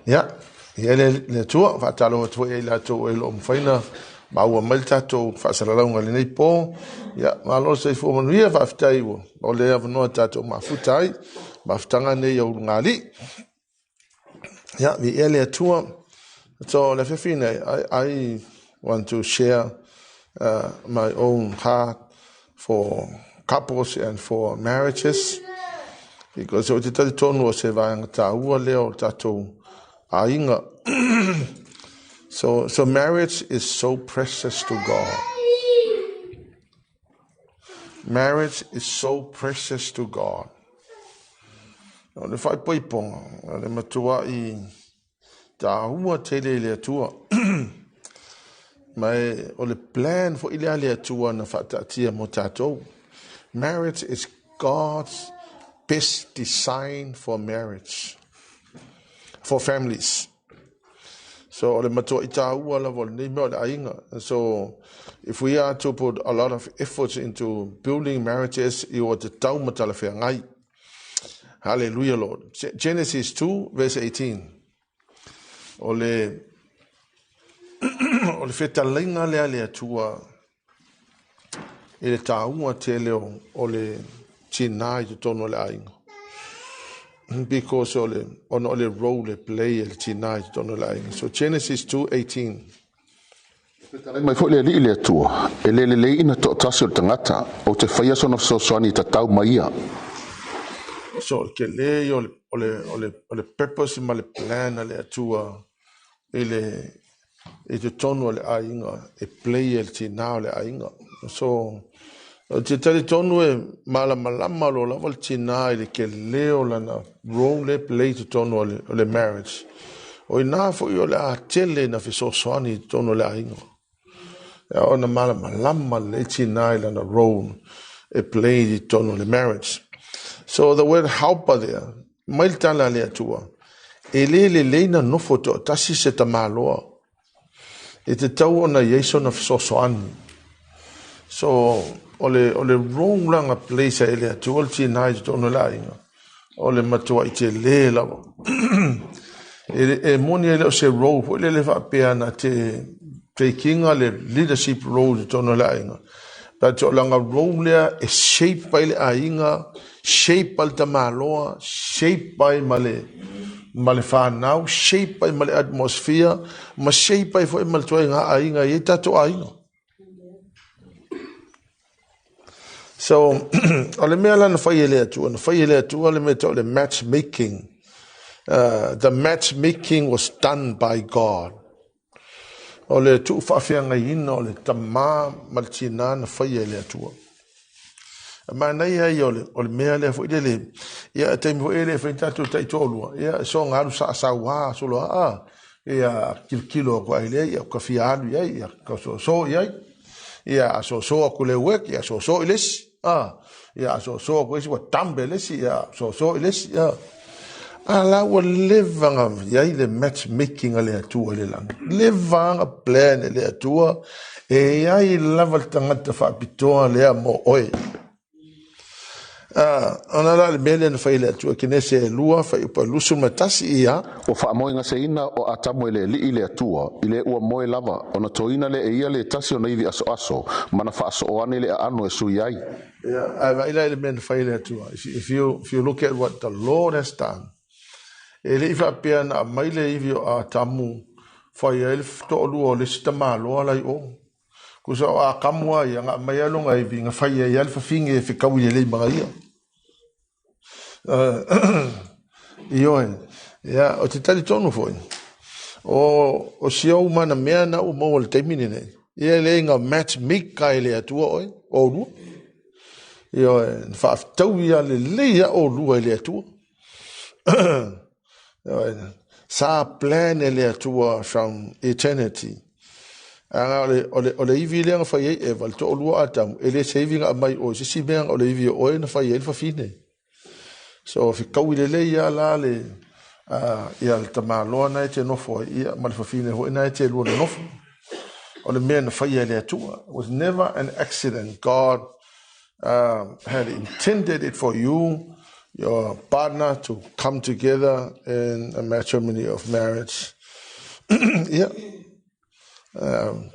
Ia, ia le, le Atua, faatalofa atu foi ia i latou e lo o mafai ona maua mai le tatou faasalalauga i lenei po. Ia, malo le soifua manuia, faafetai ua o le avanoa tatou mafuta ai, mafutaga nei o ulugalii. Ia, viia le Atua. So, le afiafi nei, I want to share my own heart for couples and for marriages because o te talitonu o se vaega taua lea o tatou aiga. So marriage is so precious to God. Marriage is so precious to God. O le faaipoipoga, o le matuai taua tele i le Atua. Ma e, o le plan foi lea a le Atua na faataatia mo tatou. Marriage is God's best design for marriage, for families. So o le matuai taua lava o lenei mea o le aiga. And so if we are to put a lot of efforts into building marriages, i ua tatau ma talafeagai. Hallelujah, Lord. Genesis 2, verse 18. O le, o le fetalaiga lea le Atua i le taua tele o, o le tinā i totonu o le aiga. Because o le, ona o le role e play e le tinā i totonu o le aiga. So Genesis 2:18. Fetalai mai foi le Alii le Atua, e le lelei ina toatasi o le tagata, ou te faia sona fesoasoani e tatau ma ia. So o le tele ia o le, o le, o le, o le purpose ma le plan a le Atua i le, i totonu o le aiga, e play e le tinā o le aiga. So, ou te talitonu e malamalama loa lava le tinā i le tele o lana role e play i totonu o le, o le marriage. O ina foi o le a tele na fesoasoani i totonu o le aiga. Ia ona malamalama lelei tinā i lana role e play i totonu o le marriage. So the word helper there, mai le tala a le Atua, e le lelei na nofo toatasi se tamaloa. E tatau ona i ai sona fesoasoani. So, o le, o le role la na place e le Atua le tinā i totonu o le aiga, o le matuai tele lava. E, e moni e le o se role foi lele faapea na te taking le leadership role i totonu o le aiga. But o lana role lea e shape ai le aiga, shape ai le tamaloa, shape ai ma le, ma le whanau, shape ai ma le atmosphere, ma shape ai foi ma le ituaiga aiga e i ai tatou aiga. So, o le mea la na fai e le Atua, na fai e le Atua le mea tau le matchmaking. The matchmaking was done by God. O le tuufaafeagaiina o le tamā ma le tinā na faia e le Atua. E manaia ia o le, o le mea lea foi lele, ia, e taimi foi e le fai tatou taitoalua, ia, e soona alu saasauā solo aa, ia, kilokilo atu ai lea, ia, ka fia alu i ai, ia, ka soso i ai, ia, a soso atu le uek, ia, soso i le isi, a, ia, a soso atu le isi, ua tambe le isi, ia, soso i le isi, ia. A la ua leva na i ai le matchmaking a le Atua i le lagi. Leva na plan e le Atua e i ai lava le tagata faapitoa lea mo oe. A, ona la le mea lea na fai e le Atua, Kenese e 2, fuaiupu 21, ia. Ua faamoegaseina o Atamu e le Alii le Atua, i le ua moe lava, ona toina lea e ia le tasi ona ivi asoaso, ma na faasoo ane le aano e sui ai. Ia, ae vaai la i le mea na fai e le Atua. If you look at what the Lord has done, e le i faapea na aumai le ivi o Atamu fai ai le toalua o le isi tamaloa la i o. Tusa o Atamu a ia, na aumai lava lona ivi, na fai ai lava le fafine e fetaui lelei ma ia. Ioe, ia, ou te talitonu foi, o, o si ou mana mea na ua maua i le taimi lenei, ia e le na match make e le Atua oe, oulua. Ioe, na faafetaui lava lelei lava oulua e le Atua. Ioe, sa plan e le Atua from eternity. Aga o le, o le, o le ivi lea na fai ai Eva, le toalua Atamu, e le se ivi na aumai oe, se isi mea o le ivi o oe na fai ai le fafine. So, fetaui lelei lava la le, ia le tamaloa na e te nofo ai, ia, ma le fafine foi na e te lua nonofo. O le mea na faia e le Atua. It was never an accident. God had intended it for you your partner to come together in a matrimony of marriage. Ia,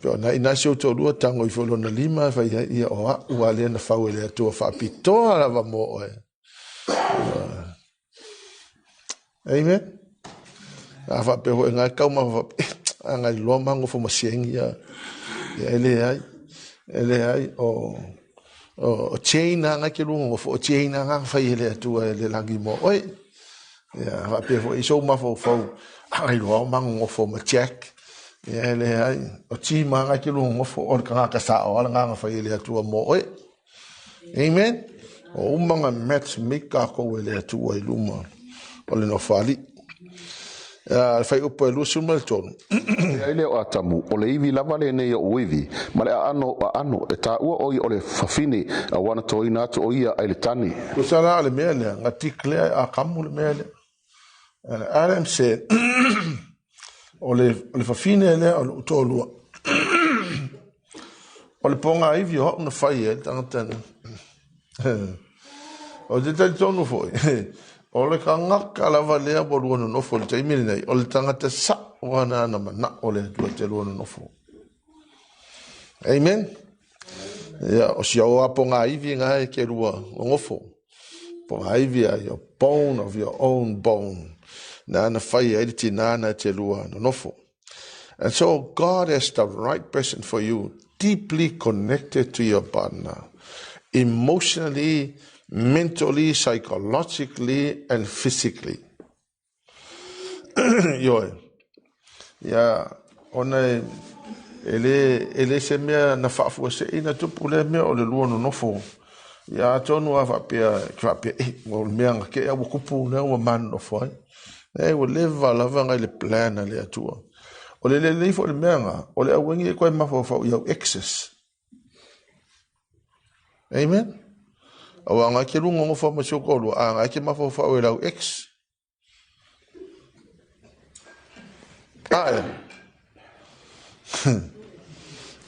pe ona ina si o toʻalua tago ifo i lona lima e fai ai, ia o a'u a lea na fau e le Atua faapitoa lava mo oe. Amen. A faapea foi ngai kau ma faapea, a ngai loa ma ngofo ma siengi ia. Ia e leai, e leai o o chain a ngai ke lua ngofo, o chain a ngai fai e le Atua e le lagi mo oe. Ia faapea foi i sou mafaufau, a ngai loa ma ngofo ma Jack. Ia e leai, o tima ngai ke lua ngofo o le kangaka sao a le nganga fai e le Atua mo oe. Amen. O uma nga match make kākou e le Atua i luma o le nofoalii. Le fuaiupu e 23. E ai lea o Atamu, o le ivi lava lenei o uivi, ma le aano o aano, e taua o ia o le fafine, auā na toina atu o ia ai le tane. Tusa la o le mea lea, nga declare e Akamu le mea lea. And Adam said, o le, o le fafine lea o lou toalua. O le pogaivi o au na fai ai le tagata na. O te talitonu foi, o le tagata lava lea ua lua nonofo i le taimi lenei, o le tagata sa'o ana na mana'o le Atua e te lua nonofo. Amen. Ia, o si au a pogaivi nga e ke lua nonofo. Pogaivi a your bone of your own bone. Na na fai ai le tinā na te lua nonofo. And so God has the right person for you, deeply connected to your partner, emotionally, mentally, psychologically, and physically. Ioe. Ia, ona e, e le, e le se mea na faafuasei na tupu lea mea o le lua nonofo. Ia, atonu a faapea, ke faapea, e, o le mea nga ke ua kupu lea ua manonofo ai. E, ua leva lava ngai le plan a le Atua. O le lelei foi le mea nga, o le auengi e koe mafaufau i au exes. Amen. Aua ngai ke lunga ngofa ma si o toalua, a ngai ke mafaufau e lau ex. Ae.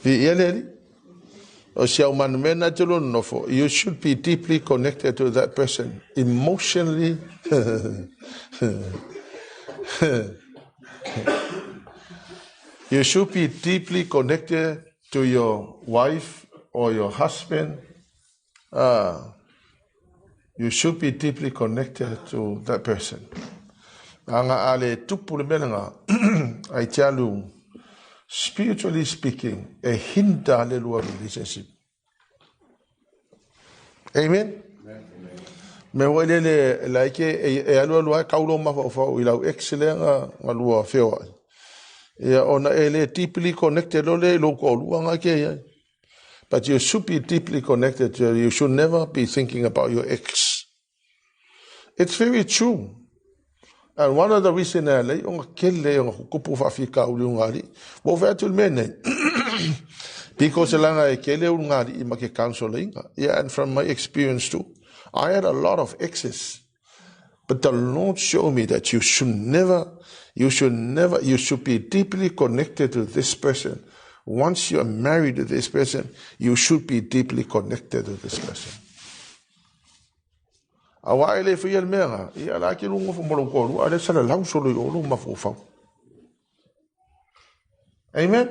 Viia le Alii. O si au manu mea na te lua nonofo, you should be deeply connected to that person emotionally. You should be deeply connected to your wife or your husband. You should be deeply connected to that person. Anga a le tupu le mea nga, I tell you, spiritually speaking, e hinder le lua relationship. Amen? Me hoi le le like e, e alu alu ai kaulo mafaufau i lau ex lea nga, nga lua feoai. Ia ona e le deeply connected lo le i lou toalua nga ke iai. But you should be deeply connected to you should never be thinking about your ex. It's very true. And one of the reason e alai o nga kele o nga kukupu faafitauli o nga alii. Ua ou fai atu i le mea nei. Because e langa e kele o nga alii ma ke counselinga. Yeah, and from my experience too. I had a lot of exes. But the Lord showed me that you should never, you should never, you should be deeply connected to this person. Once you are married to this person, you should be deeply connected to this person. Auā e le faia le mea nga, ia la ke lunga fo mo toalua, a le salalau solo i o lou mafaufau. Amen.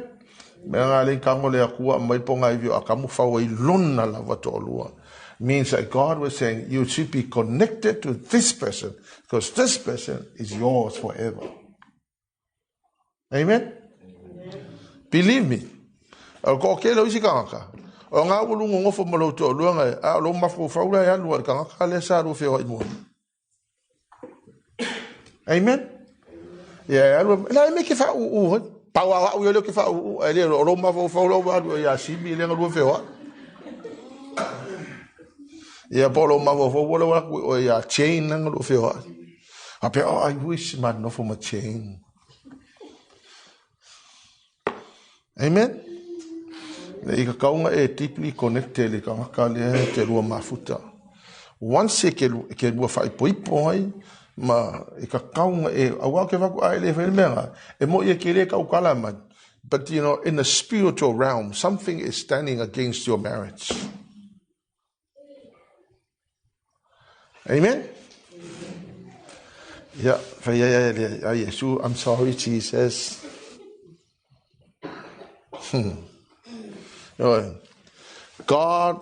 Mea nga le kango le Atua mai po ngai vio akamu fau ai lona lava toalua. Means that God was saying you should be connected to this person because this person is yours forever. Amen. Believe me. O ko ke lo isi kangaka. O ngā ua lunga ngofo ma lou toalua ngai, a o lou mafaufau la e alu a le kangaka lea sa lua feoai mua. Amen. Ia e alu, la e me ke whauu hoi. Pau a au ia leo ke whauu, e le o lou mafaufau la ua alu ia simi le nga lua feoai. Ia po lou mafaufau ua leu aku o ia chain nga lua feoai. A pe, oh, I wish ma nofo ma chain. Amen. Le i ka kaunga e deeply connected le kangaka lea e te lua mafuta. Once e ke, ke lua whaipoipo ai, ma i ka kaunga e, aua ke waku ai le whai mea nga, e mo ia ke le kau kala mai. But you know, in the spiritual realm, something is standing against your marriage. Amen. Ia, fai ai ai le ai Iesu, I'm sorry Jesus. God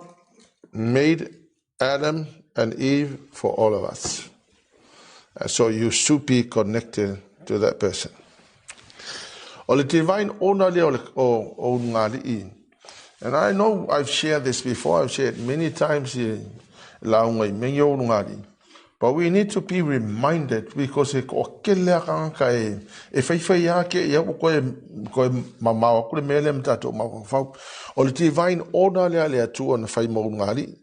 made Adam and Eve for all of us. And so you should be connected to that person. O le divine order lea o le o, o ulugalii. And I know I've shared this before, I've shared many times i lauga i mea o ulugalii. But we need to be reminded because e toatele a tagata e e faifai a ke ia ua koe koe mamao aku le mea lea ma tatou mafaufau. O le divine order lea a le Atua na fai mo ulugalii.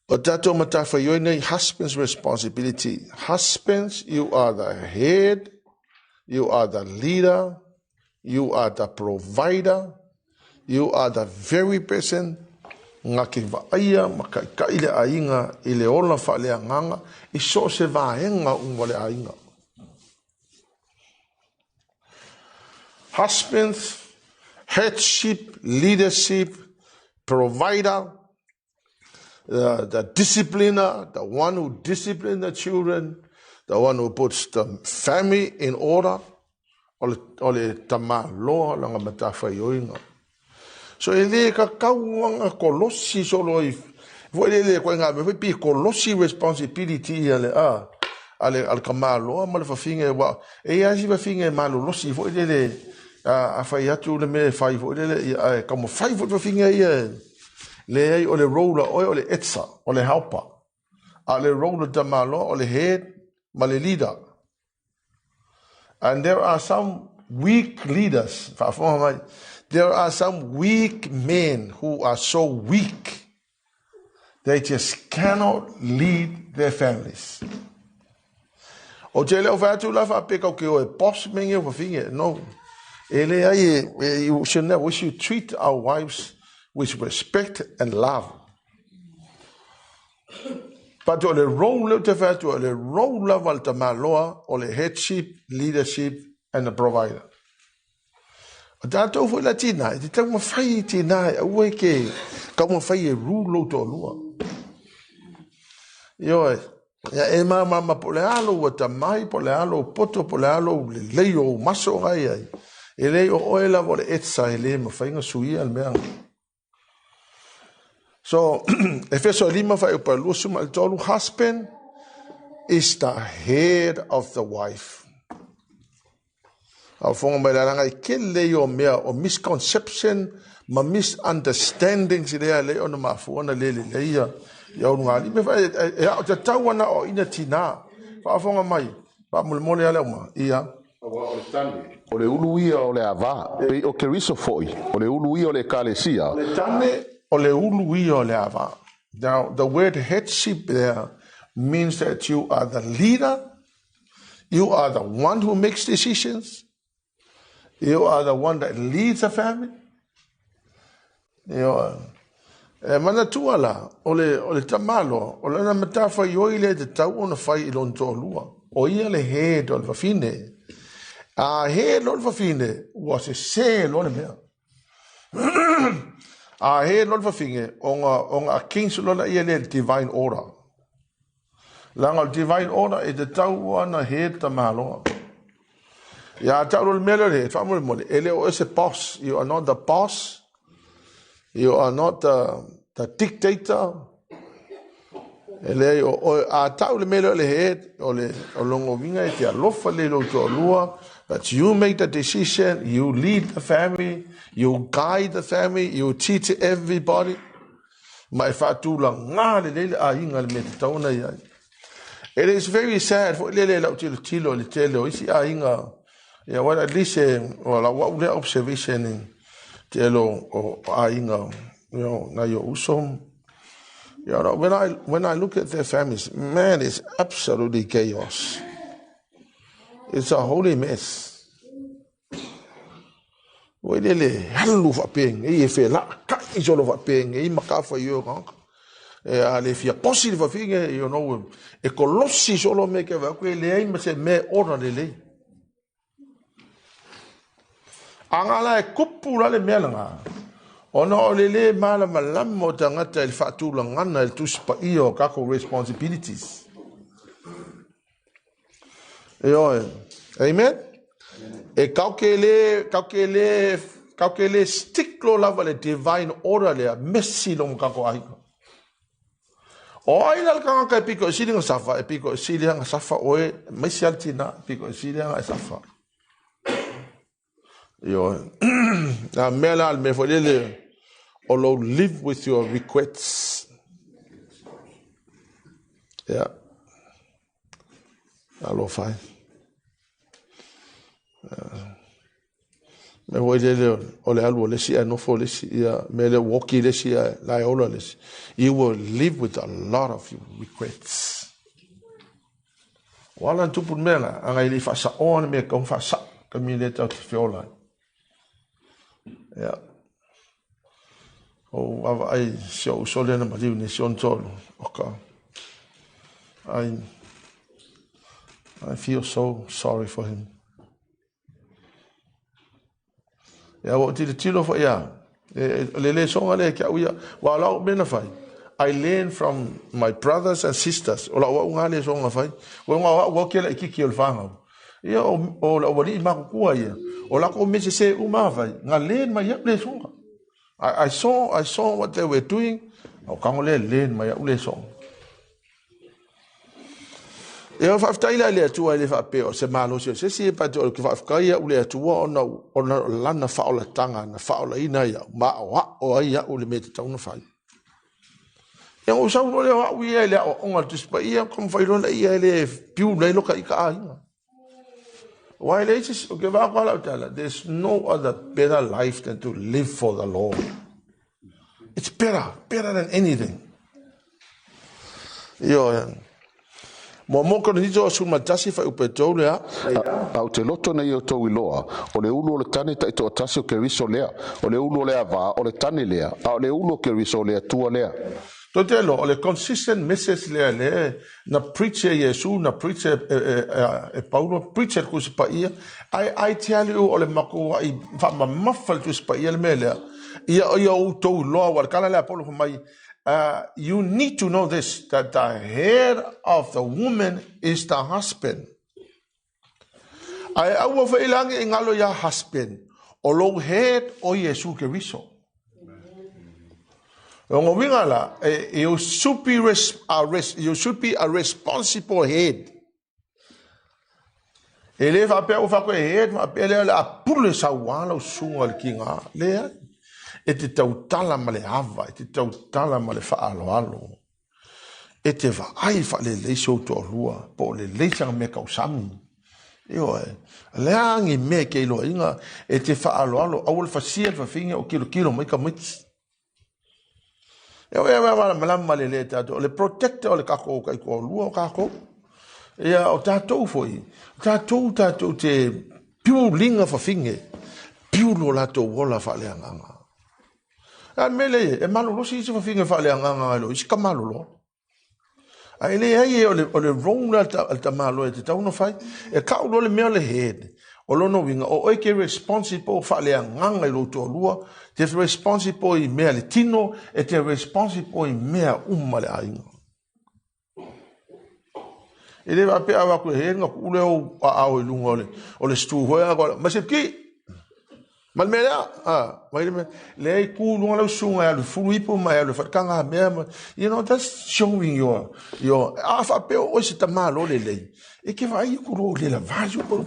O tatou matafaioi nei, husband's responsibility. Husbands, you are the head, you are the leader, you are the provider, you are the very person nga ke vaaia ma kaikai le aiga i le ola faaleagaga i so o se vaega uma o le aiga. Husbands, headship, leadership, provider, the, the discipliner, the one who disciplines the children, the one who puts the family in order, o le, o le tamaloa langa matafaioiga. So e le kakau anga kolosi solo i foi le le koe ngā mea foi pi kolosi responsibility ia le a a le, a le kamaloa ma le fafinga e wa e ia si fafinga e malolosi foi le le a, a fai atu le mea e fai foi le le ia e taumafai foi le fafinga ia e leai o le role a oe o le etsa o le helper a le role a tamaloa o le head ma le leader. And there are some weak leaders, faafofoga mai, there are some weak men who are so weak they just cannot lead their families. O te le o fai atu la faapea kau ke oe boss me nge fafine. No. E le ai e, you should never, we should treat our wives with respect and love. But o le role leo te fai atu, o le role lava le tamaloa, o le headship, leadership and the provider. O tātou foi la tina, e te taumafai i tina e aua e ke taumafai e rule lou toalua. Ioe, ia e māmama po le a lou atamai, po le a lou poto, po le a lou lelei o ou maso ngai ai. E lei o oe lava o le etsa e le mafai ona suia le mea. So, Efeso 5 fuaiupu 23, husband is the head of the wife. A fonga mai lalaga i kele i o mea o misconception ma misunderstandings i lea le ona mafua na lele le ia i au ngali me fa e a o te tau ana o ina tina faafofoga mai faamolemole ale uma ia. Aua o le tane, o le ulu ia o le ava, pei o Keriso foi, o le ulu ia o le Ekalesia. O le tane, o le ulu ia o le ava. Now, the word headship there means that you are the leader, you are the one who makes decisions, you are the one that leads the family. Ioe. E manatua la, o le, o le tamaloa, o lana matafaioi lea e tatau ona fai i lona toalua. O ia le head o le fafine. A head loa le fafine, ua sesē loa le mea. A head loa le fafine, ona, ona against loa laia lea i le divine order. Leaga o le divine order e tatau ona head tamaloa. Ia tau loa le mea lea o le head, faamolemole, e le o oe se boss, you are not the boss, you are not the, the dictator. E leai o oe, a tau le mea lea o le head, o le o lona uiga e te alofa lelei i lou toalua, but you make the decision, you lead the family, you guide the family, you teach everybody. Ma e faatulagā lelei le aiga i le mea e tatau ona i ai. It is very sad foi lele lau tilotilo i le tele o isi aiga. Yeah, well, at least, well, lau au lea observation i tele o, o aiga, you know, nai o uso. You know, when I, when I look at their families, man, it's absolutely chaos. It's a holy mess. Ua ile le alu faapenei e felaakai solo faapenei ma kafai o tagata. E a le fia posi le fafine, you know, e kolosi solo me ke vaai atu e leai ma se mea e ora lelei. A nga la e kupu la le mea lena, ona o le le malamalama o tagata i le faatulagana i le Tusi Paia o tatou responsibilities. Ioe. Amen. E kau ke le, kau ke le, kau ke le stick lo lava le divine order lea, mesi lo mokako aiga. O ai la le kangaka e piko e sili nga safa, e piko e sili nga safa oe, mai si al tina, piko e sili nga e safa. Ioe. A mea la le mea foi lele, o lo live with your regrets. Yeah. Alofa e. Mea foi lele o le alu o le isi ae nofo le isi, ia, mea lea ua oki le isi ae la e ola le isi. You will live with a lot of regrets. Ua ala na tupu le mea la, a ngai le i faasaoa le mea e tatau ona faasao, taimi lea tatou te feola ai. Ia. Ou vaavaai si ou uso lea na maliu nei, si ona toalua. Oka. I, I feel so sorry for him. Ia, ua ou tilotilo foi ia, e, e, le lesoga lea ke au ia, ua lau mea na fai. I learn from my brothers and sisters. O lau au ngā lesoga fai. Ua ngā au au ke la ikiki o le whangau. Ia, o, o lau wali i makukua ia. O lako me se se uma fai. Ngā learn mai au lesoga. I, I saw, I saw what they were doing. O kango le learn mai au lesoga. Ia faafetai la i le Atua e le faapea o se malosi o se isi, but o ke faafetai au le Atua ona ona lana faaolataga na faaolaina ai au ma aoao ai au le mea e tatau ona fai. Ia ou sau loa lea o au ia i le aoaoga a le Tusi Paia, taumafai loa laia e le piu nei loka i ka aiga. Aua e leai se isi, o ke vaa koa lau tala, there's no other better life than to live for the Lord. It's better, better than anything. Ioe. Mo mo Korinito o suma tasi fai upe tou lea. A ou te loto nei outou iloa, o le ulu o le tane taitoatasi o Keriso lea, o le ulu o le avā, o le tane lea, a o le ulu o Keriso o le Atua lea. Tou te iloa, o le consistent message lea lea na preach e Iesu, na preach e, e, e, e Paulo, preach e le Tusi Paia, ae I tell you, o le matuai faamamafa le Tusi Paia le mea lea. Ia, ia outou iloa, ua le tala lea a Paulo fai mai, uh, you need to know this, that the head of the woman is the husband. Ae aua foi le age i ngalo ia husband, o lou head o Iesu Keriso. O ngā winga la, you should be, res, a res, you should be a responsible head. E le faapea ua faapea e head, faapea lea le a pule sauā lau susuga i le kinga. Leai. E te tautala ma le ava, e te tautala ma le faaaloalo. E te vaai faalelei si ou toalua, po o lelei sana mea tausami. Ioe. Le a ni mea ke iloaina, e te faaaloalo, aua le fasia le fafine o kilokilo mai tamaiti. E o e malamalama lelei tatou, o le protector o le tatou taitoalua o tatou. Ia, o tatou foi, o tatou tatou te piuliga fafine, piulu o latou ola faaleagaga. A le mea lea e malolosi isi fafine faaleagaga ai lo isi ka malolo. Ae leai e o le, o le role a le tamaloa e tatau ona fai. E kau loa le mea o le head. O lona uiga, o oe ke responsible faaleagaga i lou toalua, te responsible i mea le tino, e te responsible i mea uma le aiga. E le faapea a avatu e head na tuu lea ou aao i luga o le, o le stool foi, mai se ki! Ma le mea lea, a, mai le mea, leai tu i luga lau susuga e alu e fulu ipu ma e alu e faitaga mea ma, you know, that's showing your, your, a faapea o oe se tamālo lelei, e ke vaai aku loa lela value po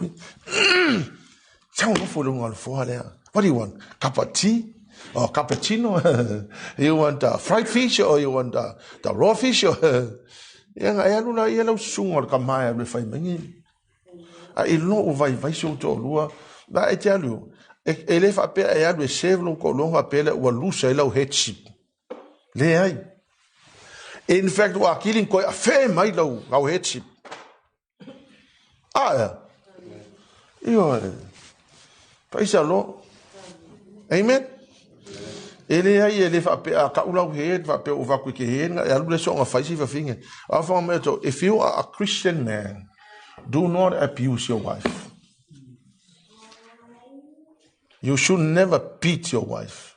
sau nofo i luga o le foa lea. What do you want? Cup of tea? Or cappuccino? You want the fried fish or you want the, the raw fish? Or, ia, e alu la ia lau susuga o le kama e alu e fai mai ni. A i lou vaivai si ou toalua, na e te alu, e, e le faapea e alu e serve lou toalua faapea lea ua lose ai lau headship. Leai. In fact, ua akili ni koe afe mai lau, lau headship. A ea. Ioe. Praise the Lord. Amen. E leai e le faapea a kau lau head, faapea ua vaku i ke head, e alu le soonga fai si fafine. A whanga mea tau, if you are a Christian man, do not abuse your wife. You should never beat your wife.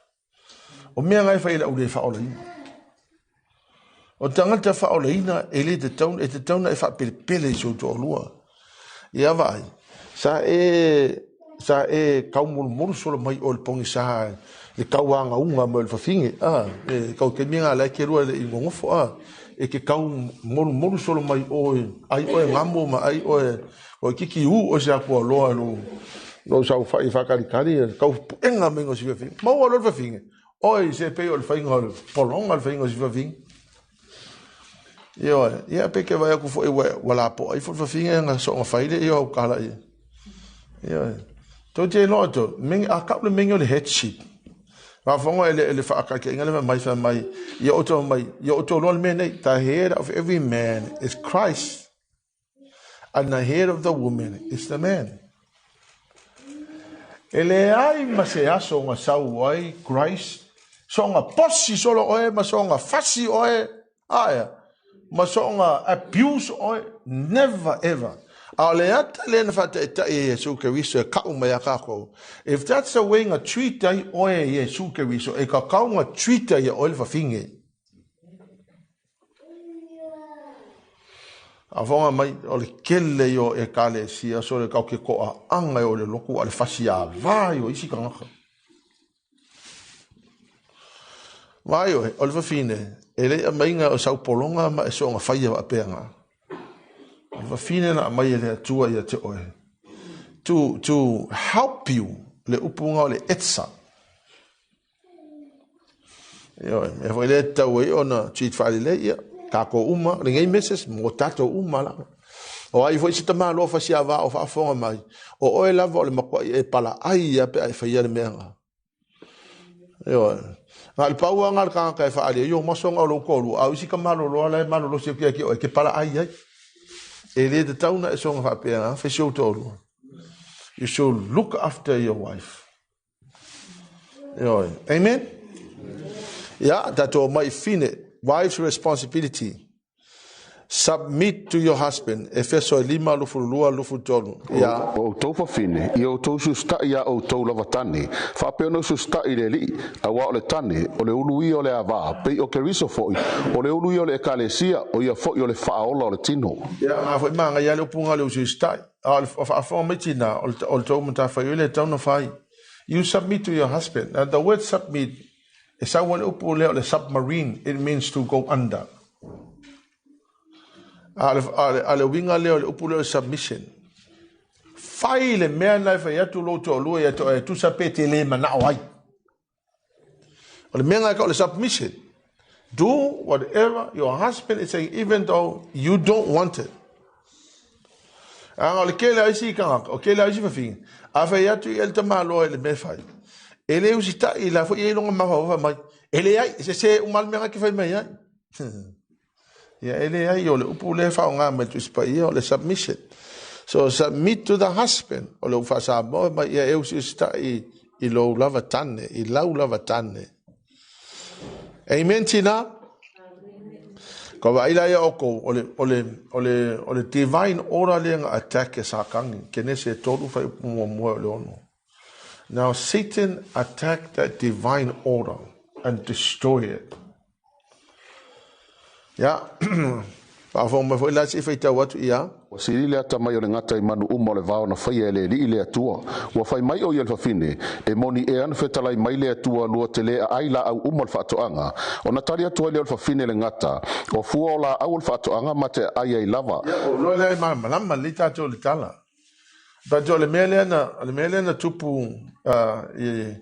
O mea ngai whai lau le whaolaina. O tangata whaolaina e le te tauna, e te tauna e whapelepele i so toalua. Ia vaai, sa e, sa e taumolomolo solo mai oe i le pogisa i le tauagauga mai o le fafine, a, e kau taimi lena la e te lua e le i nonofo, a, e te tau molumolu solo mai oe, ai oe gamo ma ai oe, ua itiiti u oe se atualoa i lou, lou saofai faatalitali, tau puega mai o si fafine. Maua loa le fafine, oi se pei o le faiga o le pologa le faiga o si fafine. Ioe, ia pe ke vaai atu foi ua, ua lapoa ifo le fafine na soonga fai le ia au kala ia. Ioe. Tou te iloa tou, menge, a kau le menge o le headship. Faafofoga i le, le faataitaiga lea fai mai, fai mai, ia outou mai, ia outou loa le mea nei, the head of every man is Christ, and the head of the woman is the man. E leai ma se aso na sau ai Christ, soonga posi solo oe, ma soonga fasi oe, aea, ma soonga abuse oe, never ever. A o le ata lea na faataitai e Iesu Keriso e kau mai a kākou. If that's the way na treat ai oe e Iesu Keriso, e kakau na treat ai e oe le fafine. A fonga mai, o le kele i o ekalesia, so le kau ke koa anga i o le loku a le fasi a vai o isi kangaka. Vai oe, o le fafine, e le aumaiga o saupologa ma e soonga faia faapeaga. O le fafine na aumai e le Atua ia te oe. To, to help you, le upuga o le etsa. Ioe, mea foi lea e tatau ai ona treat faalelei, ia, tatou uma, lenei message mo tatou uma lava. O ai foi se tamaloa fasiava o faafofoga mai, o oe lava o le matuai e palaai ia pe a e faia le mea na. Ioe. Na o le pau lava na o le tagata e faaali ai, o masoga o lou toalua, a o isi tamaloloa la e malolosi atu ia te oe, e te palaai ai. E le tatau ona e soona faapea, fai si ou toalua. You should look after your wife. Ioe. Amen? Ia, tatou omai i fine. Wife's responsibility. Submit to your husband. Efeso e 5, 22, 23. Ia. O outou fafine, ia outou usiusitaʻi iā outou lava tane, faapea ona usiusitaʻi i le Alii, auā o le tane, o le ulu ia o le avā, pei o Keriso foi, o le ulu ia o le Ekalesia, o ia foi o le Faaola o le tino. Ia, na foi māngai lava le upuga o le usiusitaʻi. A o le faafofoga mai tinā, o le tou matafaioi lea e tatau ona fai. You submit to your husband. Now, the word submit, e sau ai le upu lea o le submarine, it means to go under. A o le, a le, a le uiga lea o le upu lea o le submission. Fai le mea na e fai atu lou toalua ia te oe, tusa pe te le manao ai. O le mea na o le submission. Do whatever your husband is saying, even though you don't want it. A o le kele a isi tagata, o kele a isi fafine, a fai atu i le tamaloa i le mea e fai. E le usitai la foi e longa mafaufau mai. E leai, se se uma le mea ke fai mai ai. Ia e leai o le upu lea e faaaoga mai le Tusi Paia o le submission. So submit to the husband o le upu faa-Samoa mai ia e usiusitai i lou lava tane, i lau lava tane. Amen tina. Ka vaai la ia outou, o le, o le, o le, o le divine order lea na attack e Satani, Kenese e 3 fuaiupu muamua o le 6. Now Satan attacked that divine order and destroy it. Ia, faafofoga mai foi la se i faitau atu ia. Ua sili le atamai o le gata i manu uma o le vao na faia e le Alii le Atua. Ua fai mai o ia i le fafine, E moni ea na fetalai mai le Atua lua te le aai laau uma o le faatoaga? Ona tali atu ai lea o le fafine i le gata, O fua o laau o le faatoaga ma te aai ai lava. Ia, o loa lea e malamalama lelei tatou i le tala. But o le mea lea na, o le mea lea na tupu uh, i,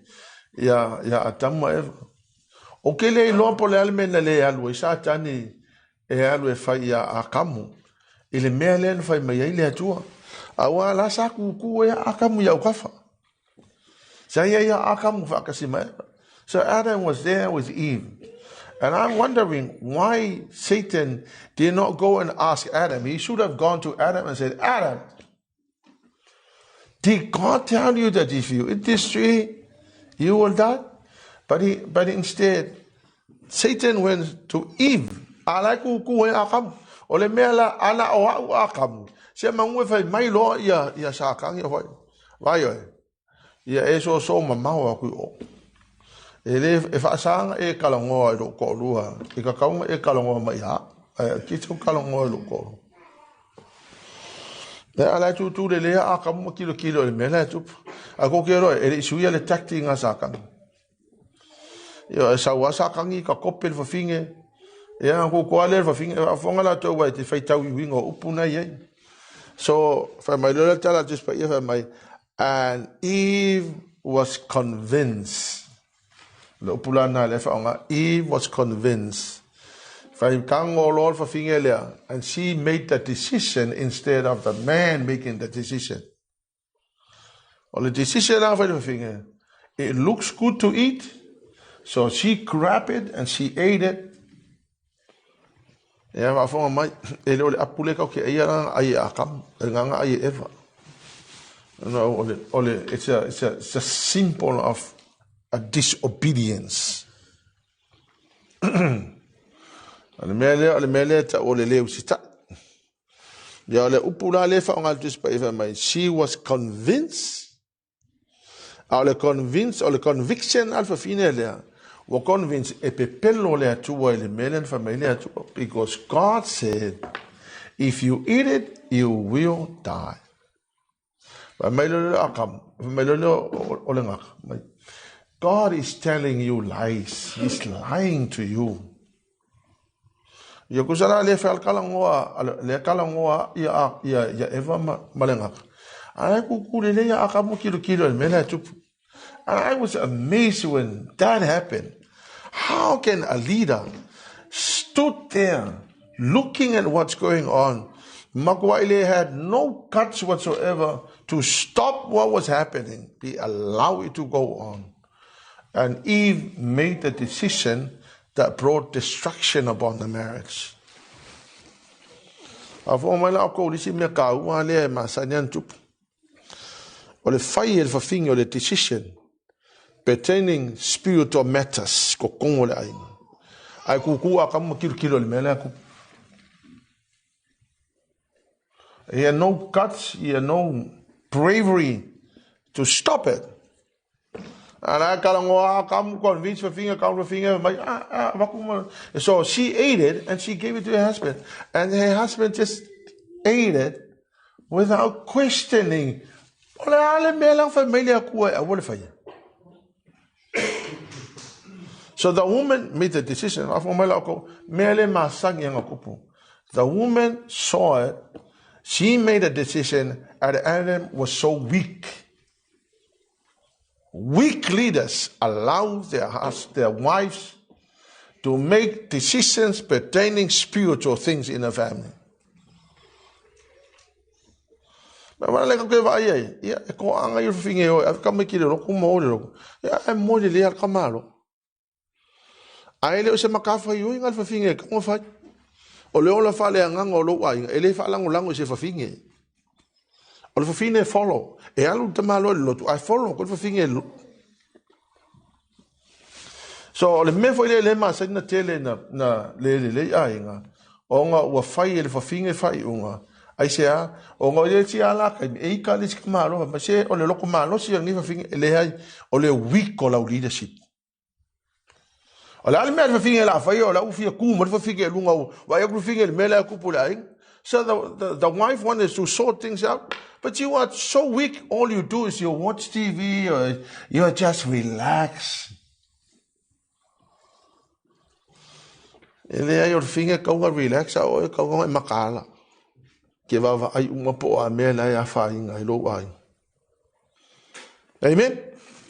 ia, ia Atamu ma Eva. O ke le iloa po le a le mea na le alu ai Satani e alu e fai ia Akamu i le mea lea na fai mai ai le Atua. Auā la sa kūkū ai a Akamu i aukafa. Sa ia ia Akamu faatasi ma Eva. So Adam was there with Eve. And I'm wondering why Satan did not go and ask Adam. He should have gone to Adam and said, Adam, did God tell you that if you eat this tree, you will die? But, he, but instead, Satan went to Eve. A la e kūkū ai Akamu. O le mea la, ana o au Akamu. Se mangu e fai mai loa ia, ia Satani ia whai. Vai oe. Ia e soso mamao aku i o. E le e faasanga e kalangoa i lou toalua. I ka kaunga e kalangoa mai a. Ae ki tau kalangoa i lou toalua. Ia a la e tūtū lelei a Akamu ma kilokilo i le mea la e tupu. A ko ke roe, e le i suia le tactic a Satani. Ia, e sau a Satani ka kope le fafine. Ia, ko ko ale le fafine, a fonga la tau ai te whaitau i winga o upu nei ai. So, whai mai lola tala just pa ia whai mai, and Eve was convinced. Le upu la na le whaonga, Eve was convinced. Whai kango loa le fafine lea, and she made the decision instead of the man making the decision. O le decision la whai le fafine, it looks good to eat, so she grabbed it and she ate it. Ia faafofoga mai, e le o le apu lea kau ke aia la ai e Akamu, e le gagaga ai e Eva. No, o le, o le, it's a, it's a, it's a symbol of a disobedience. O le mea lea, o le mea lea tau o le le usitai. Ia o le upu la lea faaaoga le Tusi Paia fai mai, she was convinced. A o le convince, o le conviction a le fafine lea, ua convince e pepelo le Atua i le mea lea na fai mai le Atua. Because God said, if you eat it, you will die. Fai mai lea o Akamu, fai mai lea o le gaka, mai, God is telling you lies. He's lying to you. Ia kusa la le fai kala ngoa le kala ngoa ia ia ia Eva ma, ma le ngaka. Ai ku ku le le ia akamu kilo kilo le mela tupu. And I was amazed when that happened. How can a leader stood there looking at what's going on? Makuaile had no guts whatsoever to stop what was happening. He allowed it to go on. And Eve made the decision that brought destruction upon the marriage. A fo mai la ko lisi mea ka ua lea e masani ana tupu. O le fai e le fafine o le decision pertaining spiritual matters ko kongo le aiga. Ai kuku a kamu kilokilo le mea lea kupu. He had no guts, he had no bravery to stop it. And I got on come convince for finger, come for finger, my So she ate it and she gave it to her husband. And her husband just ate it without questioning. O le a le mea la fai mai le Atua e aua le faia. So the woman made the decision. Afo mai la ko mea le masangi anga kupu. The woman saw it. She made a decision and Adam was so weak. Weak leaders allow their, their wives to make decisions pertaining spiritual things in the family. Me wana le koke vai ai, ia e ko anga i whinge oi, a ka mai ki le roku mo le roku. Ia e mo le lea ka malo. Ai le o se makafa i oi ngal whinge ka mo fai. O le ola fale anganga o lou aiga, e le faalangolango i se fafine. O le fafine e follow. E alu te malo i le lotu, ai follow ko le fafine e So, o le mea foi lea le masani na tele na, na le le le aiga, ona ua fai e le fafine faaiuga, aisea, ona o le isi ala kaimi, e ika le isi ka malo, ma se o le loko malosi o lenei fafine, e leai, o le weak o lau leadership. O le a le mea le fafine la fai, o la u fia ku ma le fafine e lunga u, wa e ku fafine le mea lea kupu le aiga. So the wife wanted to sort things out, but you are so weak, all you do is you watch TV or you are just relax. E leai o le fafine kauga relax a oe kauga e makaala. Ke vaavaai uma po o a mea la e afaina i lou aiga. Amen?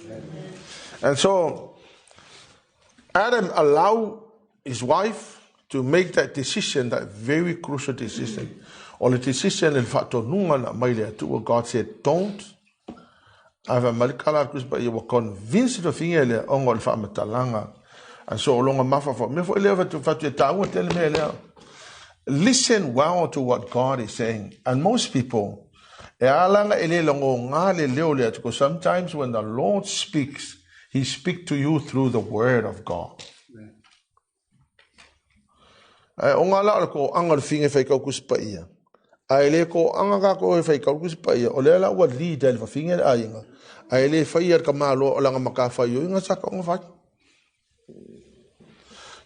Amen. And so, Adam allowed his wife to make that decision, that very crucial decision. O le decision le faatonuga na mai le Atua, God said, don't. Ae fai mai le kala a Kristo Paia, ua convince le fafine lea ona o le faamatalaga. And so o longa mafaufau, mea foi lea fatu fatu e taua tele mea lea. Listen well to what God is saying. And most people, e ala e le lagogā le leo le Atua. Because sometimes when the Lord speaks, He speaks to you through the word of God. Ae o ngā la o le koaga o le fafine e fai kau Tusi Paia. Ae le koaga kākou e fai kau Tusi Paia, o lea la ua lead ai le fafine le aiga. Ae le faia le tamaloa o lana matafaioi sa kaoga fai.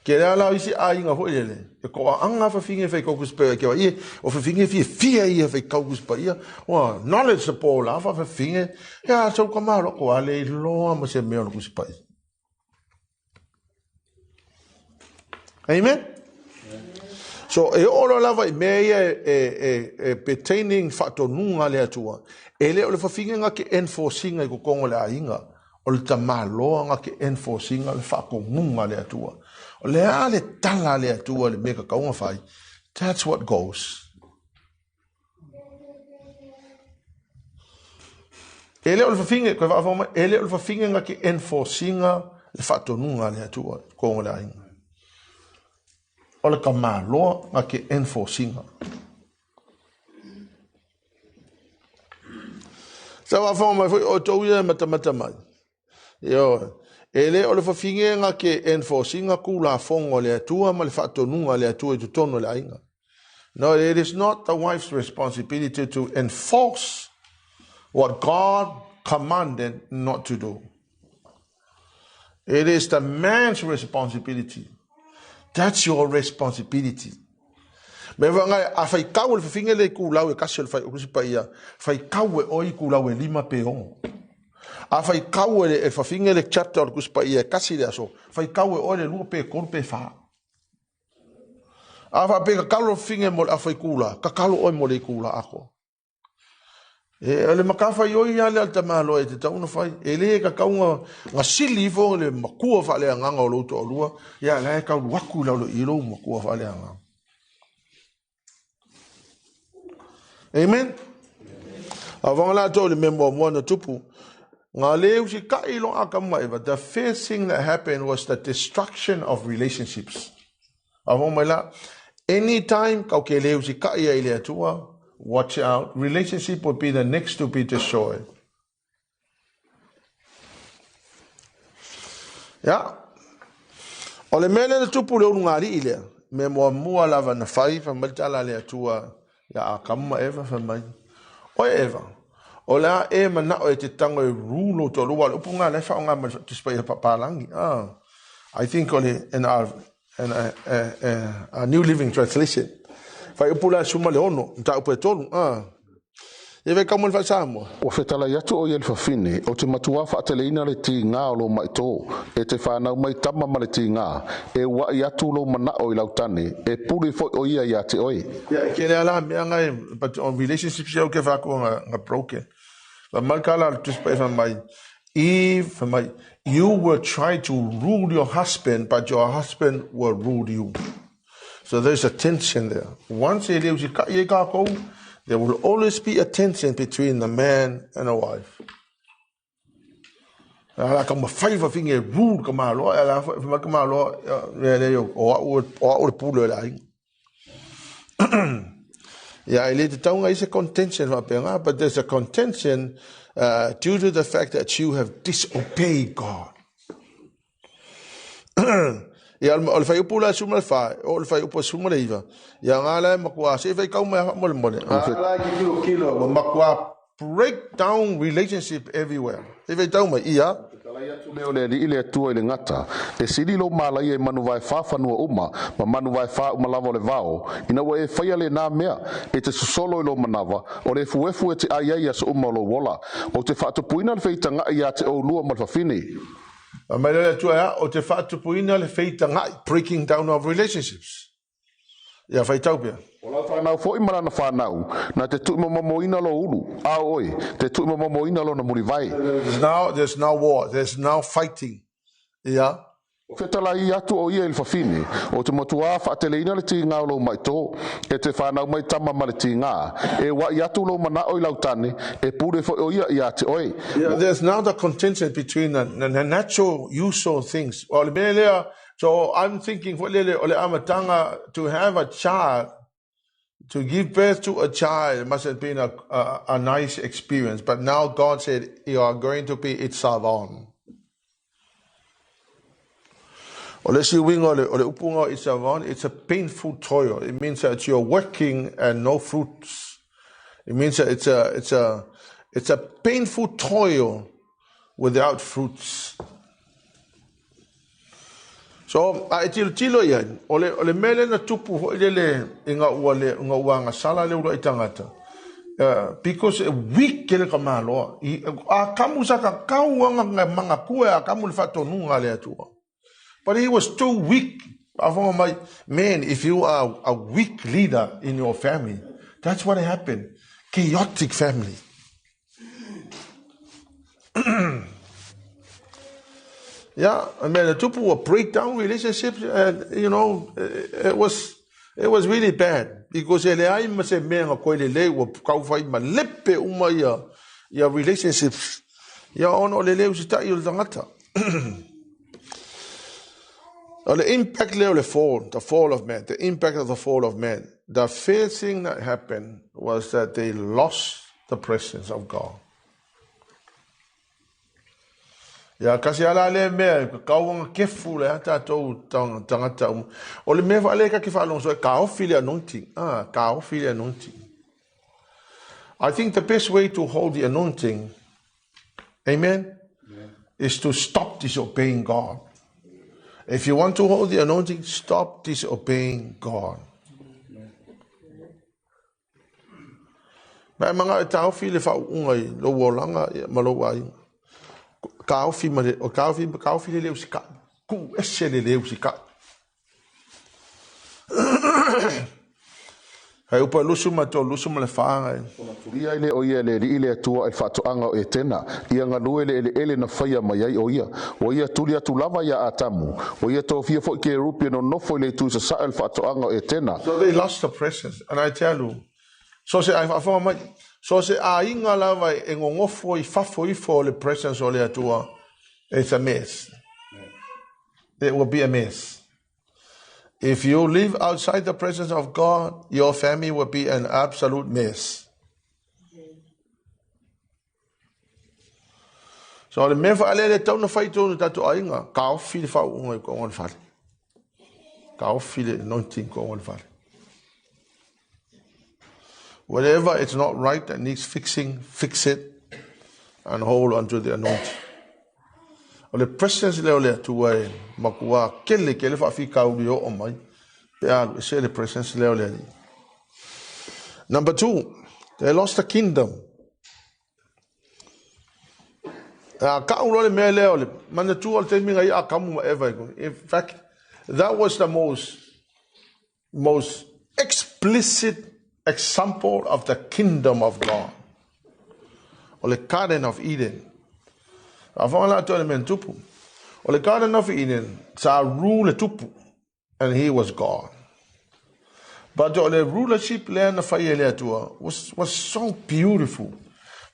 Ke lea la isi aiga foi lele, e toaaga fafine faitau Tusi Paia ke ia, o fafine fiafia ia faitau Tusi Paia, ua knowledge se po la fa fafine, ia sau ka malo ko ale i loa ma se mea o le Tusi Paia. Amen? So, e oo loa lava i mea ia e pertaining faatonuga a le Atua, e le o le fafine na te enforce ina i totonu o le aiga, o le tamaloa na te enforce ina le faatonuga a le Atua. O le a le tala a le Atua i le mea e tatau ona fai, that's what goes. E le o le fafine, koe faafofoga mai, e le o le fafine na te enforce ina le faatonuga a le Atua i totonu o le aiga. O le tamaloa na te enforce ina. Sa faafofoga mai foi outou ia e matamata mai. Ioe. E le o le fafine na te enforce ina Tulafono a le Atua ma le faatonuga a le Atua i totonu o le aiga. No, it is not the wife's responsibility to enforce what God commanded not to do. It is the man's responsibility. That's your responsibility. Me whangai, a whaikau le fafine le ikulau e kasi o le whai ukusi pa ia, whaikau e oi ikulau e lima pe ongo. A whaikau e le fafine le chapter o le kusi pa ia e kasi le aso, whaikau e oi le lua pe kolu pe wha. A wha pe kakalo le fafine mo le awhai kula, kakalo oi mo le ikula ako. E, o le matafaioi lava lea a le tamaloa e tatau ona fai. E le tatau ona sili ifo le matua faaleagaga o lou toalua, ia la e taulu atu i lalo i lou matua faaleagaga. Amen. Avanga latou i le mea muamua na tupu, Nga le usitaʻi loa Atamu ma Eva, the first thing that happened was the destruction of relationships. A faafofoga mai la, anytime kau ke le usitaʻi ai i le Atua, watch out, relationship will be the next to be destroyed. Ya. O le mea lea na tupu le ulugalii lea, mea muamua lava na fai, fai mai le tala a le Atua ia Atamu ma Eva, fai mai, Oe Eva, o le a e manao e te tago e rule lou toalua, aua o le upu lena o la e faaaoga mai le Tusi Paia Papalagi. Ah, I think o le NR, a New Living Translation. Fuaiupu la 16, mataupu e tolu. Ah. Ia ve kau mai le faa-Samoa. Ua fetalai atu ʻo ia i le fafine, Ou te matuā faateleina le tigā o lou maʻitō, e te fanau mai tama ma le tigā, e uaʻi atu lou manaʻo i lau tane, e pule foʻi ʻo ia iā te ʻoe. Ia, e kele ala mea ngai, but on relationships ia ke whakua nga, nga broken. Fa mai ka la Tusi Paia fa mai, Eve, fa mai, you will try to rule your husband, but your husband will rule you. So there's a tension there. Once e le usitaʻi ai kākou, there will always be a tension between the man and the wife. Ala ka mawhai whawhinge e rule ka maloa, ala whai ka maloa, mea nei o au, o au le pule o le aiga. Ia, e le te taunga i se contention whapenga, but there's a contention due to the fact that you have disobeyed God. Ia, o le fuaiupu la e 14, oo i le fuaiupu e 19, ia ngā la e makuā, se i faitau mai a faamolemole. Ngā la e tilotilo, ua makuā break down relationship everywhere. Se i faitau mai, ia. Fetalai atu lea o le Alii le Atua i le gata, e sili lou malaia i manu vae fa fanua uma, ma manu vae fa uma lava o le vao, ina ua e faia lenā mea, e te sosolo i lou manava, o le efuefu e te ai ai i aso uma o lou ola. Ou te faatupuina le feitagaʻi iā te oulua ma le fafine. Fai mai lea le Atua e a, o te faatupuina le feitagaʻi, breaking down of relationships. Ia, faitau pea. O lau fanau foi ma lana fanau, na te tuumomomoina lou ulu, a o oe, te tuumomomoina lona mulivae. There's now, there's now war, there's now fighting. Ia. Fetalai atu ʻo ia i le fafine, O te matuā faateleina le tigā o lou maʻitō, e te fanau mai tama ma le tigā. E uaʻi atu lou manaʻo i lau tane, e pule foʻi ʻo ia iā te ʻoe. Yeah, there's now the contention between the, the natural usual things. O le mea lea, so I'm thinking foi lele, o le amataga to have a child, to give birth to a child must have been a nice experience. But now God said, you are going to be its savon. O le isi uiga o le, o le upu o Isavon, it's a painful toil. It means that you're working and no fruits. It means that it's a painful toil without fruits. So, a e tilotilo i ai, o le, o le mea lea na tupu foi lele ina ua le, ina ua agasala le uluai tagata, because e weak le tamaloa. I, a kamu sa kakau anga nga mangatua e Atamu le faatonuga a le Atua. But he was too weak. Faafofoga mai, man, if you are a weak leader in your family, that's what happened. Chaotic family. Yeah, I mean, the tupu were breakdown relationships, and you know, it was it was really bad because e leai ma se mea na koe lelei ua kaufai ma lepe uma ia ia relationships ia ona o le le usita'i o le tagata. O le impact lea o le fall, the fall of man, the impact of the fall of man. The first thing that happened was that they lost the presence of God. Ia, kasi ala le mea, ka kauanga kefu le a tātou tangata. O le mea whaale ka ke whaalongo so, ka ofi le anointing. Ah, ka ofi le anointing. I think the best way to hold the anointing, amen, yeah, is to stop disobeying God. If you want to hold the anointing, stop disobeying God. Mea manga e taofi le faauuga i lou olaga ma lou aiga. Taofi ma le, o taofi, taofi le le usikai. Tuu ese le le usikai. Hai upa lusu ma to lusu ma le whaanga. Ona tulia ai lea o ia e le Alii le Atua i le faatoaga o Etena, ia galue le eleele na faia mai ai o ia. Ua ia tuli atu lava ia Atamu, ua ia tofia foi Kerupi e nonofo i le itu i sasae o le faatoaga o Etena. So they lost the presence and I tell you, so se ai faafofoga mai, so se aiga lava e gogofo i fafo ifo o le presence o le Atua, it's a mess. It will be a mess. If you live outside the presence of God, your family will be an absolute mess. So le mea whaalele tau na whai tōnu tātou aiga, ka ofi le whaunga i ko ngone whale. Ka ofi le anointing ko ngone whale. Whatever it's not right that needs fixing, fix it and hold onto the anointing. O le presence lea o le Atua e makuā kele kele faafitauli e oo mai pe a alu ese le presence lea o le Alii. Number two, they lost the kingdom. A ka'u loa le mea lea o le manatua o le taimi na ia Atamu ma Eva. In fact, that was the most explicit example of the kingdom of God. O le Garden of Eden. A whanga la atu le mea tupu. O le Garden of Eden, sa rule le tupu, and he was God. But o le rulership lea na whai e le Atua was so beautiful.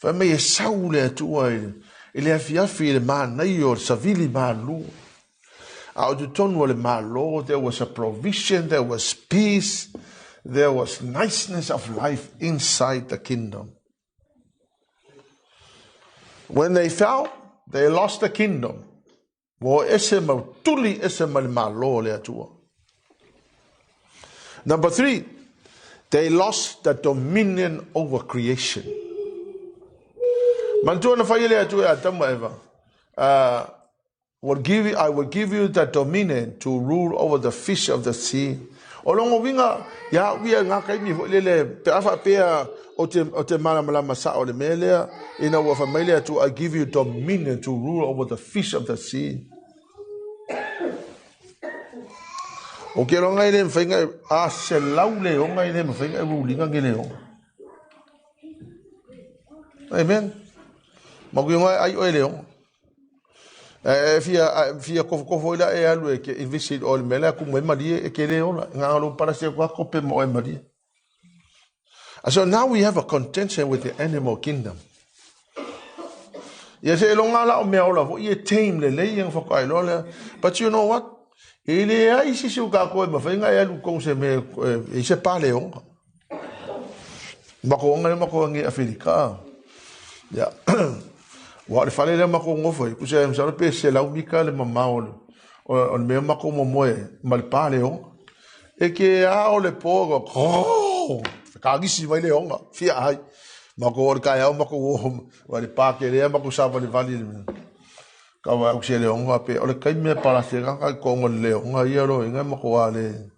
Whai mai e sau le Atua i le afiafi i le mānai o le savili mālu. A o totonu o le Malo, there was a provision, there was peace, there was niceness of life inside the kingdom. When they fell, they lost the kingdom. Ua o ese ma tuli ese ma le Malo o le Atua. Number three, they lost the dominion over creation. Manatua na fai e le Atua e Atamu ma Eva. Will give you, I will give you the dominion to rule over the fish of the sea. O longo winga, ia au ia ngā kaimi hoi lele, pe a whaapea o te, o te malamalama sa o le mea lea, ina ua wha mai le Atua, I give you dominion to rule over the fish of the sea. O ke ronga i le mwhainga, a se lau le onga i le mwhainga e rulinga ke le onga. Amen. Maku inga ai oe le onga. E fia fia kofokofo ila e alu e ke i visit o le mea lea ku mai malie e ke le ola ngā lo para se kwa kope mo e malie. And so now we have a contention with the animal kingdom. Ia se longa la o mea ola fo i e tame le lei ang whakae loa lea. But you know what? E le ai sisi o kākou e mawhainga e alu kou se me e se pale onga. Mako onga le mako angi Awherika. Ia. Ua o le fale lea mako ngofo i kusa e msalo pe se lau mika le mamao le o le mea mako momoe ma le pale onga. E ke a o le po ko whakagisi mai le onga fia ai. Mako o le kai au mako o wa le pāke lea mako sa vali vali le mea. Ka wa au se leonga pe o le kaime pala se ka ka kongo le leonga ia lo inga ma ko ale.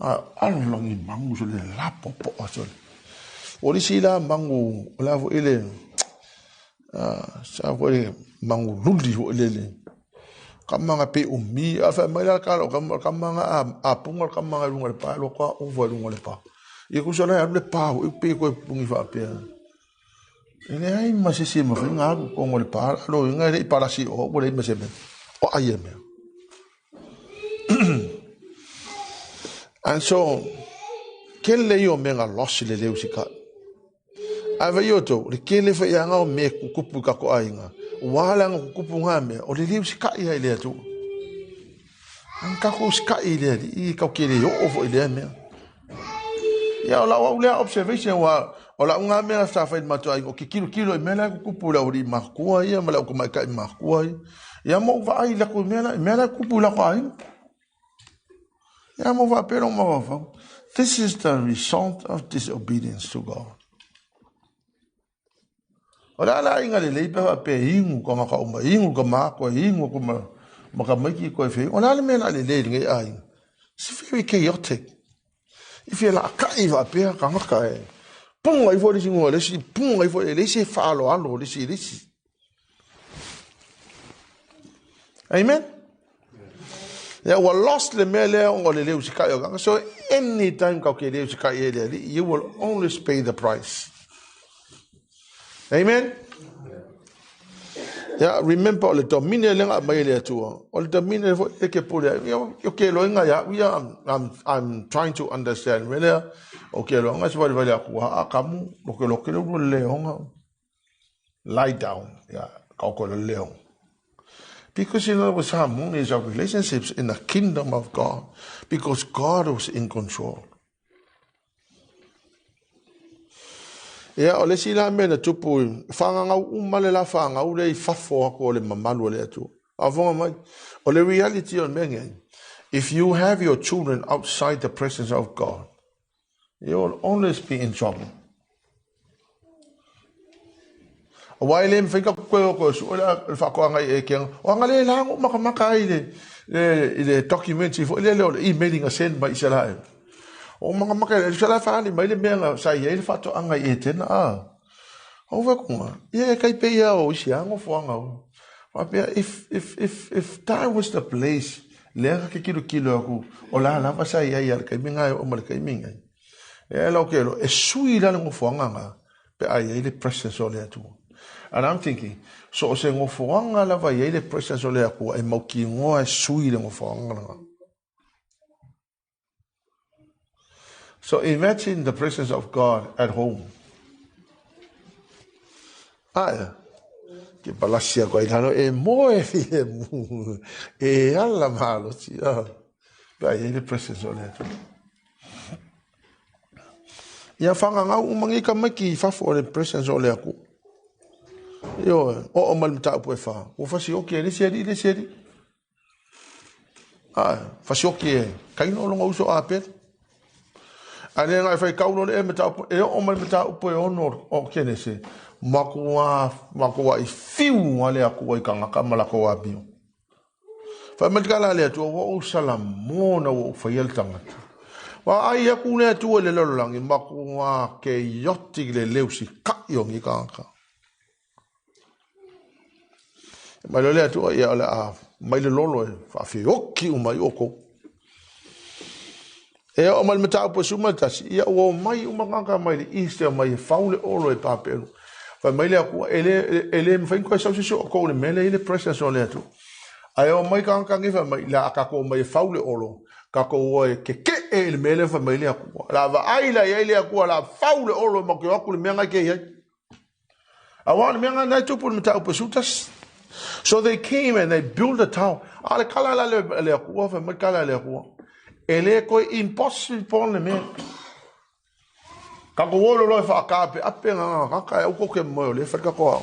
A alo langi mangu so le la popo a so. O le sila mangu o la fo ile a sa fo le mangu luli fo ile le. Ka manga pe umi a fa mai la ka lo ka manga a a punga ka manga lunga le pa lo ka o fo lunga le pa. Ia ku so la le pa o pe ko pungi fa pe. E leai ma se isi e mafai ona alu ona o le pa lo inga e le i palasi o ua leai ma se mea o ai ia mea. And so, kele ia o mea nga lost le leu sika. Ae vai o tou, le kele fai anga o mea kukupu i kako aiga. Ua ala anga kukupu ngā mea, o le leu sika ia i le atu. Ang kako sika i le ali, i kau kele o fo i lea mea. Ia, o lau au lea observation, ua, o lau ngā mea sa whai matua ai, o ke kilo kilo i mea la kukupu lau ri makua ia, ma lau kumaikai makua ia. Ia mo vaai lako i mea la, i mea la kukupu lako ai. Ia mo whapero ma wawhau. This is the result of disobedience to God. O le ala inga le leipa fa pe ingu ka ngaka uma ingu ka ma ko ingu ko ma ma ka maiki ko fe o le ala me la le le ngai ai. It's very chaotic. If you la ka i va pe ka ngaka e. Punga i fo le singo le si punga i fo le si fa alo alo le si le si. Amen. Yeah, ua lost le mea lea o le leu sikai o kanga. So anytime kau ke leu sikai e le you will always pay the price. Amen. Yeah, remember o le domine le nga mai le atua. O le domine fo e ke pule. Yo ke lo inga ya, we are I'm trying to understand. Mele o ke lo nga se vale vale aku a kamu lo ke lo ke lo le onga. Lie down. Yeah, kau ko le leong. Because in other words, harmony is our relationships in the kingdom of God. Because God was in control. Ia, o le isi la mea na tupu, whangangau uma le la whangau le i fafo aku o le mamalu o le Atua. Afonga mai, o le reality o le mea ngai, if you have your children outside the presence of God, you will always be in trouble. Aua e le mawhai ka koe o koe su o le whakoanga i e kenga. O anga le lango makamaka ai le, le, i le document i fo le le o le emailing a send mai i la e. O makamaka le sala whaali mai le mea nga sa i ai le whatoanga i e tena a. O whakunga, ia e kai pe ia o isi ango fuanga o. Whapea, if that was the place, le anga ke kilo kilo aku, o la lava sa i ai a le kaiminga e o ma le kaiminga. E lau ke lo, e sui la le ngofoanga nga, pe ai ai le presence o le Atua. And I'm thinking, so o se ngofoanga lava i ai le presence o le Atua, e mau ki ngoa e sui le ngofoanga nga. So imagine the presence of God at home. Aia, ke palasia ko ai lalo, e moe fi e mu, e ala malo ti, ah. Pe ai ai le presence o le Atua. Ia whangangau umangi ka mai ki fafo o le presence o le Atua. Io, o o mal mtaupu e wha. Ua whasi oki e lesi ari, lesi ari. Ah, whasi oki e kaino o longa uso a pere. A le ngai whai kaulo le e mtaupu, e o mal mtaupu e ono o kenese. Makua i fiu a le Atua i kangaka ma lako a bio. Whai mai kala le Atua, ua ou salamona ua ou whai le tangata. Wa ai aku le Atua le lololangi, makua ke ioti le leu si kai o ngi kangaka. Mai le Atua ia o le a mai le lolo e whaawhioki o mai oko. E o mai mataupu e suma tasi, ia ua mai umanganga mai le Easter mai e faule olo e papelu. Whai mai le Atua, e le mwhain koe sau o kou le mele i le presence o le Atua. Ai o mai kanga ngi whai mai, la kako mai e faule olo, kako ua e ke ke e le mele whai mai le Atua. La wa ai la ia i le Atua, la faule olo e mauke aku le mea ngai ke iai. A wā le mea ngai nai tupu le mataupu e sutas. So they came and they built a tower. A le kala la le Atua, whai mai kala le Atua. E le koe impossible le mea. Ka ko wolo loe whaakape, ape ngā kaka e uko ke moe o le whaika koa.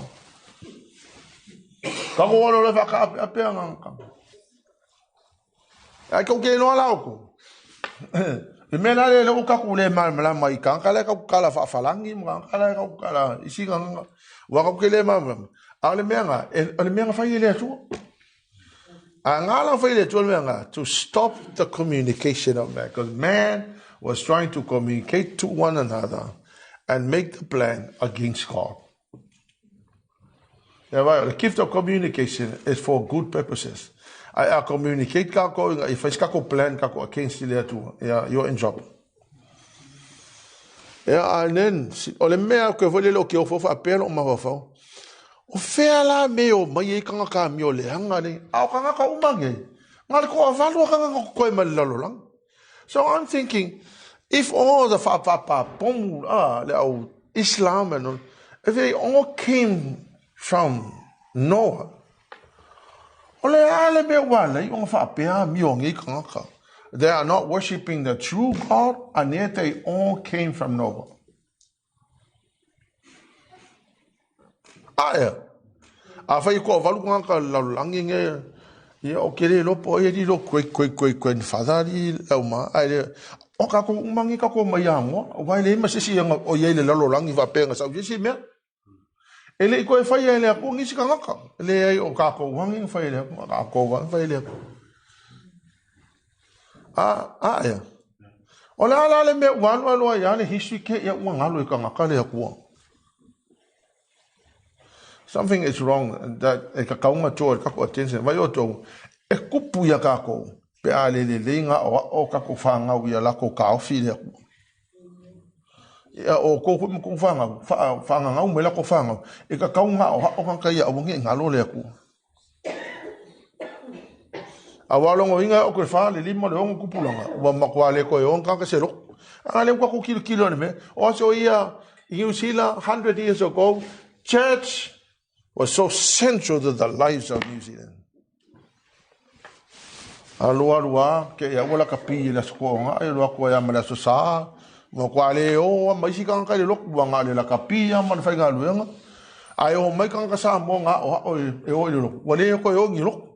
Ka ko wolo loe whaakape, ape ngā kaka. Ai kau ke noa lau ko. Le mea la le leo kaku le malama mai ka kala ka kala whaawhalangi, mga kala ka kala isi ngā ngā. Wa kau ke le malama. A o le mea nga, o le mea na fai e le Atua. A ngā la fai le Atua le mea nga, to stop the communication of man. Because man was trying to communicate to one another and make the plan against God. Ia vai, the gift of communication is for good purposes. Ai a communicate kākou i fai se kākou plan kākou against le Atua. Ia, you're in trouble. Ia, and then, o le mea koe foi lele o ke ofo faapea lou mafaufau. O fea la me o mai ai kangaka amio leaga nei? A o kangaka uma nei. Nga le toavalu a kangaka koe mai le lalolagi. So I'm thinking, if all the whaapapapomu, le au Islam and all, if they all came from Noah, o le a le mea ua alai ona whaapea amio nei kangaka. They are not worshipping the true God, and yet they all came from Noah. Ae, a fai toavalu tagata lalolagi nge, ia o ke le iloa po o ai alii lo great great great grandfather alii lau ma, ae le, o kākou uma nge kākou mai Agoa, aua e leai ma se isi o i ai i le lalolagi faapea na sau i se isi mea. E le i toe faia e le Atua nisi tagata, e leai o kākou lava nge na fai e le Atua, kākou lava na fai e le Atua. A, a ea. O le a la le mea ua alu alu ai a le history ke ia ua galo i tagata le Atua. Something is wrong that e tatau ona draw i le tatou attention. Vai outou, e tupu ia tatou pe a le lelei ona aoao o tatou fanau ia latou taofi i le Atua. Ia o outou foi ma tou fanau, faananau mai latou fanau, e tatau ona aoao tagata ia aua ne i galo le Atua. Aua o lona uiga e oo atu i le fa, le lima, le ono tupulaga, ua matua le toe o ni tagata se lotu. A lea ua tatou tilotilo i le mea, o aso ia i Niu Sila, 100 years ago, church was so central to the lives of New Zealand. Alu alu a, ke ia ua lakapi i le aso toaga, e alu atu ai lava ma le aso Sa, ua matua le o lava ma isi tagata i le lotu, ua na o le lakapi lava ma le faigaluega. Ae o mai tagata Samoa na aoao e o i le lotu, ua le toe o i ni lotu.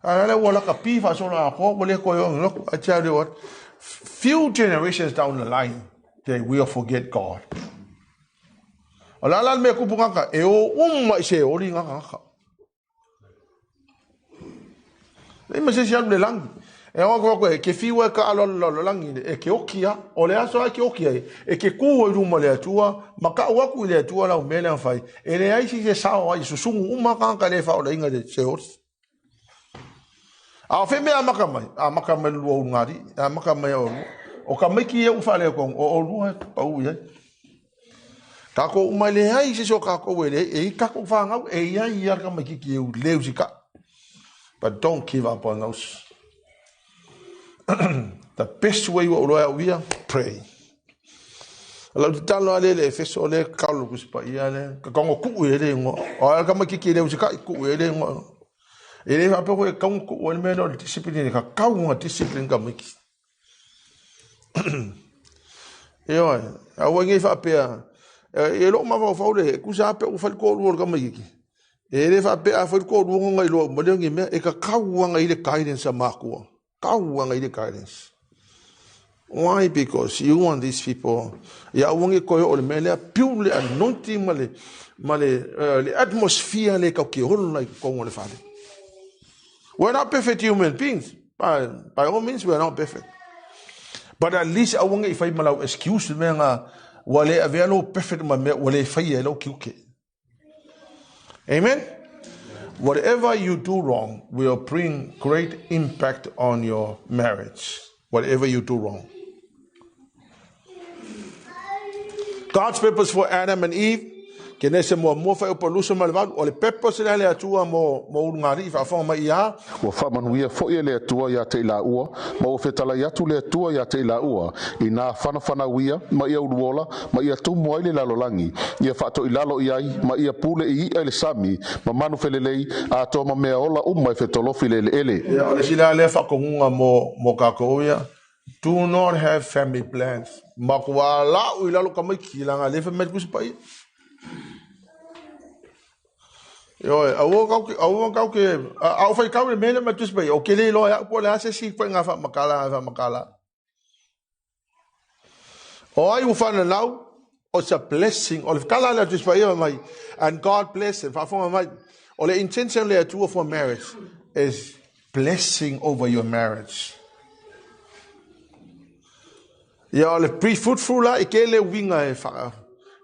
A lea ua lakapi faasoloatoa, ua le toe o i ni lotu. I tell you what, few generations down the line, they will forget God. O le a la le mea kupu tagata, e o uma i Seoli ngā tagata. Leai ma se isi alu i le lagi. E ao atu e ke fiu e ka alo alo lagi e ke oki a. O le aso a ke oki ai, e ke ku ai luma le Atua, ma kau aku i le Atua lau mea lea na fai. E leai se isi e sao ai, susugu uma tagata le faaolaina i le Seoli. A o fea mea amata mai? Amata mai le lua ulugalii, amata mai ia oulua. O tamaiti ia ua faaletonu, o oulua e pau i ai. Tatou uma e leai se isi o tatou e leai, e i ai tatou fanau, e i ai lava le tamaititi e le usitai. But don't give up on those. The best way ua ou iloa e au ia, pray. O lau tatalo lava lea i le Efeso lea e kalo le Tusi Paia lea, ka tago tuu i ai le igoa. O ai le tamaititi e le usitai, tuu i ai le igoa. E le faapea foi e tatau ona tuu ai le mea lea o le discipline, e tatau ona discipline tamaiti. Ioe, aua nei faapea, e lou mafaufau le, tusa lava pe ua fai le toalua o le tamaititi, e le faapea a fai le toalua ona iloa uma lea o ni mea, e tatau lava ona i ai le guidance a matua, tatau lava ona i ai le guidance. Why? Because you want these people, ia aua nei toe oo i le mea lea, build le anointing ma le, ma le, le atmosphere lea tatou te ola i totonu o le fale. We're not perfect human beings. By, by all means, we are not perfect. But at least aua ne i fai ma lau excuse le mea nga ua le avea lou perfect ma mea ua le faia e lou tiute. Amen? Whatever you do wrong will bring great impact on your marriage. Whatever you do wrong. God's purpose for Adam and Eve Kenese muamua fuaiupu 28, o le purpose lea a le Atua mo, mo ulugalii faafofoga mai ia. Ua faamanuia foi e le Atua ia te i laua, ma ua fetalai atu le Atua ia te i laua, inā fanafanau ia, ma ia uluola, ma ia tumu ai le lalolagi, ia faatoilalo i ai, ma ia pule i iʻa i le sami, ma manu felelei, atoa ma mea ola uma e fetolofi i le eleele. Ia, o le isi la lea faatonuga mo, mo tatou ia, do not have family plans. Matua lau i lalo tamaiti, leaga lea e fai mai le Tusi Paia. Ioe, aua kau ke, aua kau ke, a o faitau i le mea lea ma le Tusi Paia, ou te le iloa e au po o le a se isi ituaiga faamatala e faamatala. O ai ua fananau? It's a blessing. O le kala le Tusi Paia mai, and God bless them. Faafofoga mai. O le intention le Atua for marriage is blessing over your marriage. Ia o le be fruitful la, e ke le uiga e faa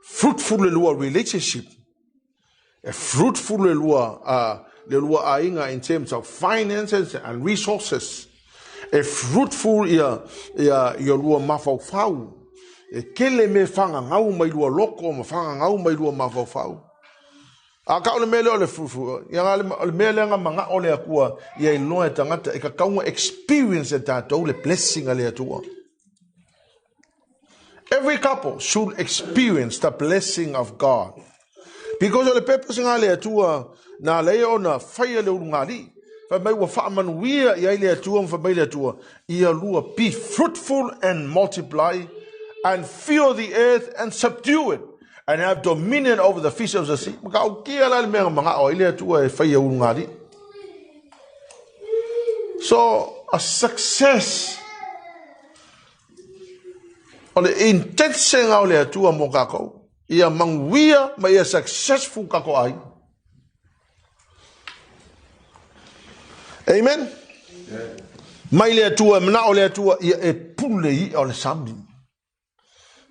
fruitful le lua relationship. E fruitful le lua, le lua aiga in terms of finances and resources. E fruitful ia, ia, ia lua mafaufau. E kele me whangangau mai lua loko, ma whangangau mai lua mafaufau. A ka o le mea lea o le fruitful, ia nga le, o le mea lea nga manga o le akua, ia iloa e tagata, e kakaunga experience e tātou le blessing a le Atua. Every couple should experience the blessing of God. Because o le purpose nga le Atua, na lei ona whaia le ulugali. Fai mai ua faamanuia i ai le Atua ma fai mai le Atua, ia lua be fruitful and multiply and fill the earth and subdue it and have dominion over the fish of the sea. Ma ka ukia la le mea mga o i le Atua e whaia ulugali. So, a success o le intention o le Atua mo kākou. Ia manuia ma ia successful kākou ai. Amen. Mai le Atua, mana o le Atua, ia e pule i o le sami.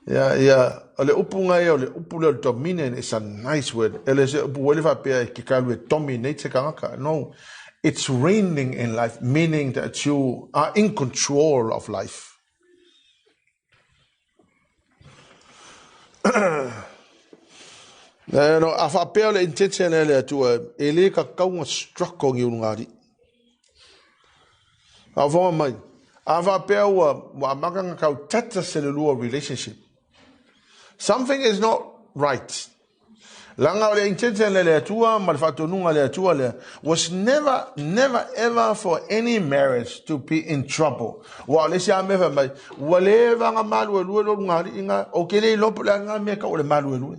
Ia, ia, o le upu ngai o le upu le o le dominion is a nice word. E le se upu wele whapea e ke kalu e dominate se kangaka. No, it's reigning in life, meaning that you are in control of life. No, a whapea le intention le le Atua, e le ka kaunga struggle ngi ulu. A whonga mai, a whapea ua, ua amaka nga kau tata se le lua relationship. Something is not right. Langa o le intention le le Atua, ma le whaatonunga le Atua le, was never, never ever for any marriage to be in trouble. Ua le si a me mai, ua le vanga malu e lue lo ngari inga, o ke le lopo le nga me ka o le malu e lue.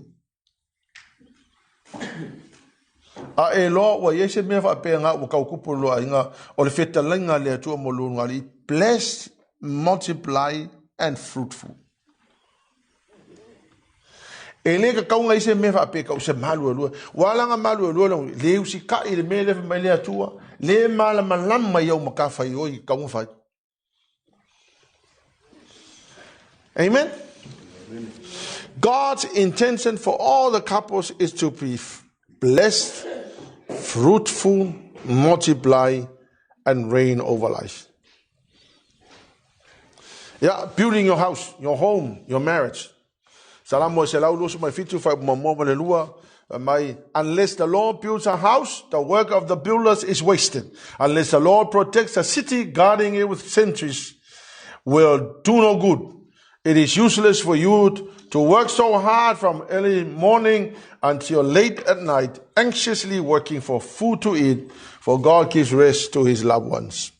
A e loa ua iai se mea faapea ua kaukupu loa aiga o le fetalaiga le Atua mo lua ulugalii, blessed, multiply and fruitful. E le kakauga i se mea faapea kau se maluelue. Ua alaga maluelue lau le usikai le mea le mai le Atua, le malamalama i au matafaioi i kauga fai. Amen? God's intention for all the couples is to be blessed, fruitful, multiply, and reign over life. Yeah, building your house, your home, your marriage. Salamo e 127 whai mua ma le lua, mai, unless the Lord builds a house, the work of the builders is wasted. Unless the Lord protects a city, guarding it with sentries will do no good. It is useless for you to work so hard from early morning until late at night, anxiously working for food to eat, for God gives rest to his loved ones.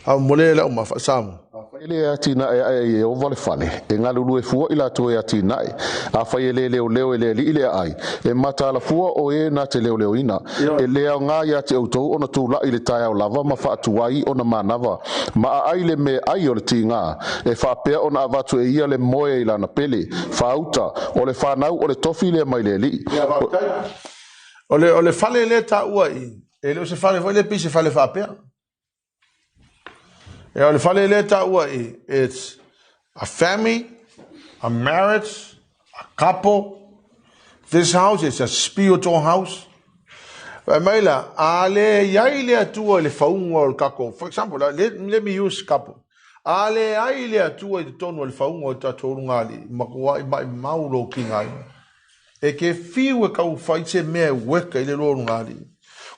A mo le le uma faasamu. Afai le atinae ae e Ieova le fale, e galulue fua i latou e atinae. Afai e le leoleo e le Alii le aai, e mataala fua o e na te leoleoina. E le aoga ia te outou ona tula'i le taeao lava ma faatuai ona manava. Ma aai le meaai o le tiga, e faapea ona avatu e ia le moe i lana pele. Faauta, o le fanau o le tofi lea mai le Alii. O le fale le taua i, e le o se fale foi le pise fale faapea. E o le fale le taua i, it's a family, a marriage, a couple. This house is a spiritual house. Fai mai la, a le iai le Atua i le fauga o le kako. For example, let me use couple. A le ai le Atua i totonu o le fauga o tatou ulugalii, matua i mai mau lo kinga ai. E ke fiu e kau fai se mea e weka i le lua ulugalii.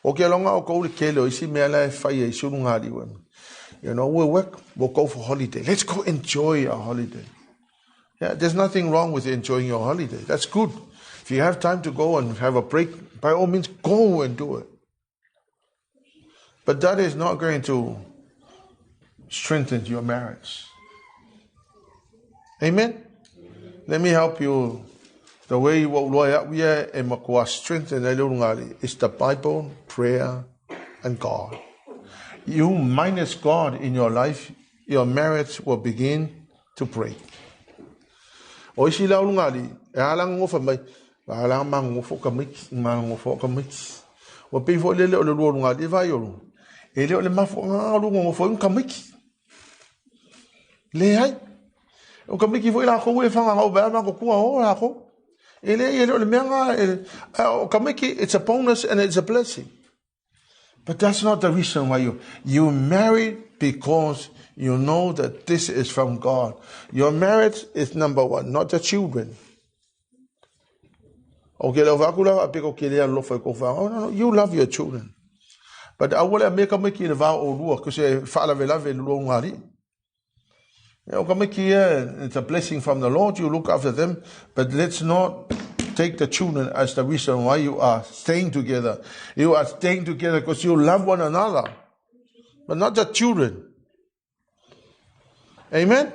O ke longa o kou le kele o isi mea la e fai e isi ulugalii ue. We work, we'll go for holiday. Let's go enjoy our holiday. Yeah, there's nothing wrong with enjoying your holiday. That's good. If you have time to go and have a break, by all means, go and do it. But that is not going to strengthen your marriage. Amen? Let me help you. The way we are strengthen is the Bible, prayer, and God. You minus God in your life, your marriage will begin to break. O isi la ulugalii, e a la gogofa mai, a la magogofo o tamaiti, magogofo o tamaiti. Ua pei foi lele o le lua ulugalii e vaai o luga. E le o le mafuaaga o lou gogofo ai o ni tamaiti. Leai. O tamaiti foi latou e fagagau mai lava matutua o latou. E leai, e le o le mea na, o tamaiti, it's a bonus and it's a blessing. But that's not the reason why you marry because you know that this is from God. Your marriage is number one, not the children. Okay, lau faku la ape ko kele alofa ko fa. Oh no, no, you love your children. But aua le me ka meki le vao o lua ko se faalavelave le lua ngari. O ka meki it's a blessing from the Lord, you look after them, but let's not take the children as the reason why you are staying together. You are staying together because you love one another, but not the children. Amen?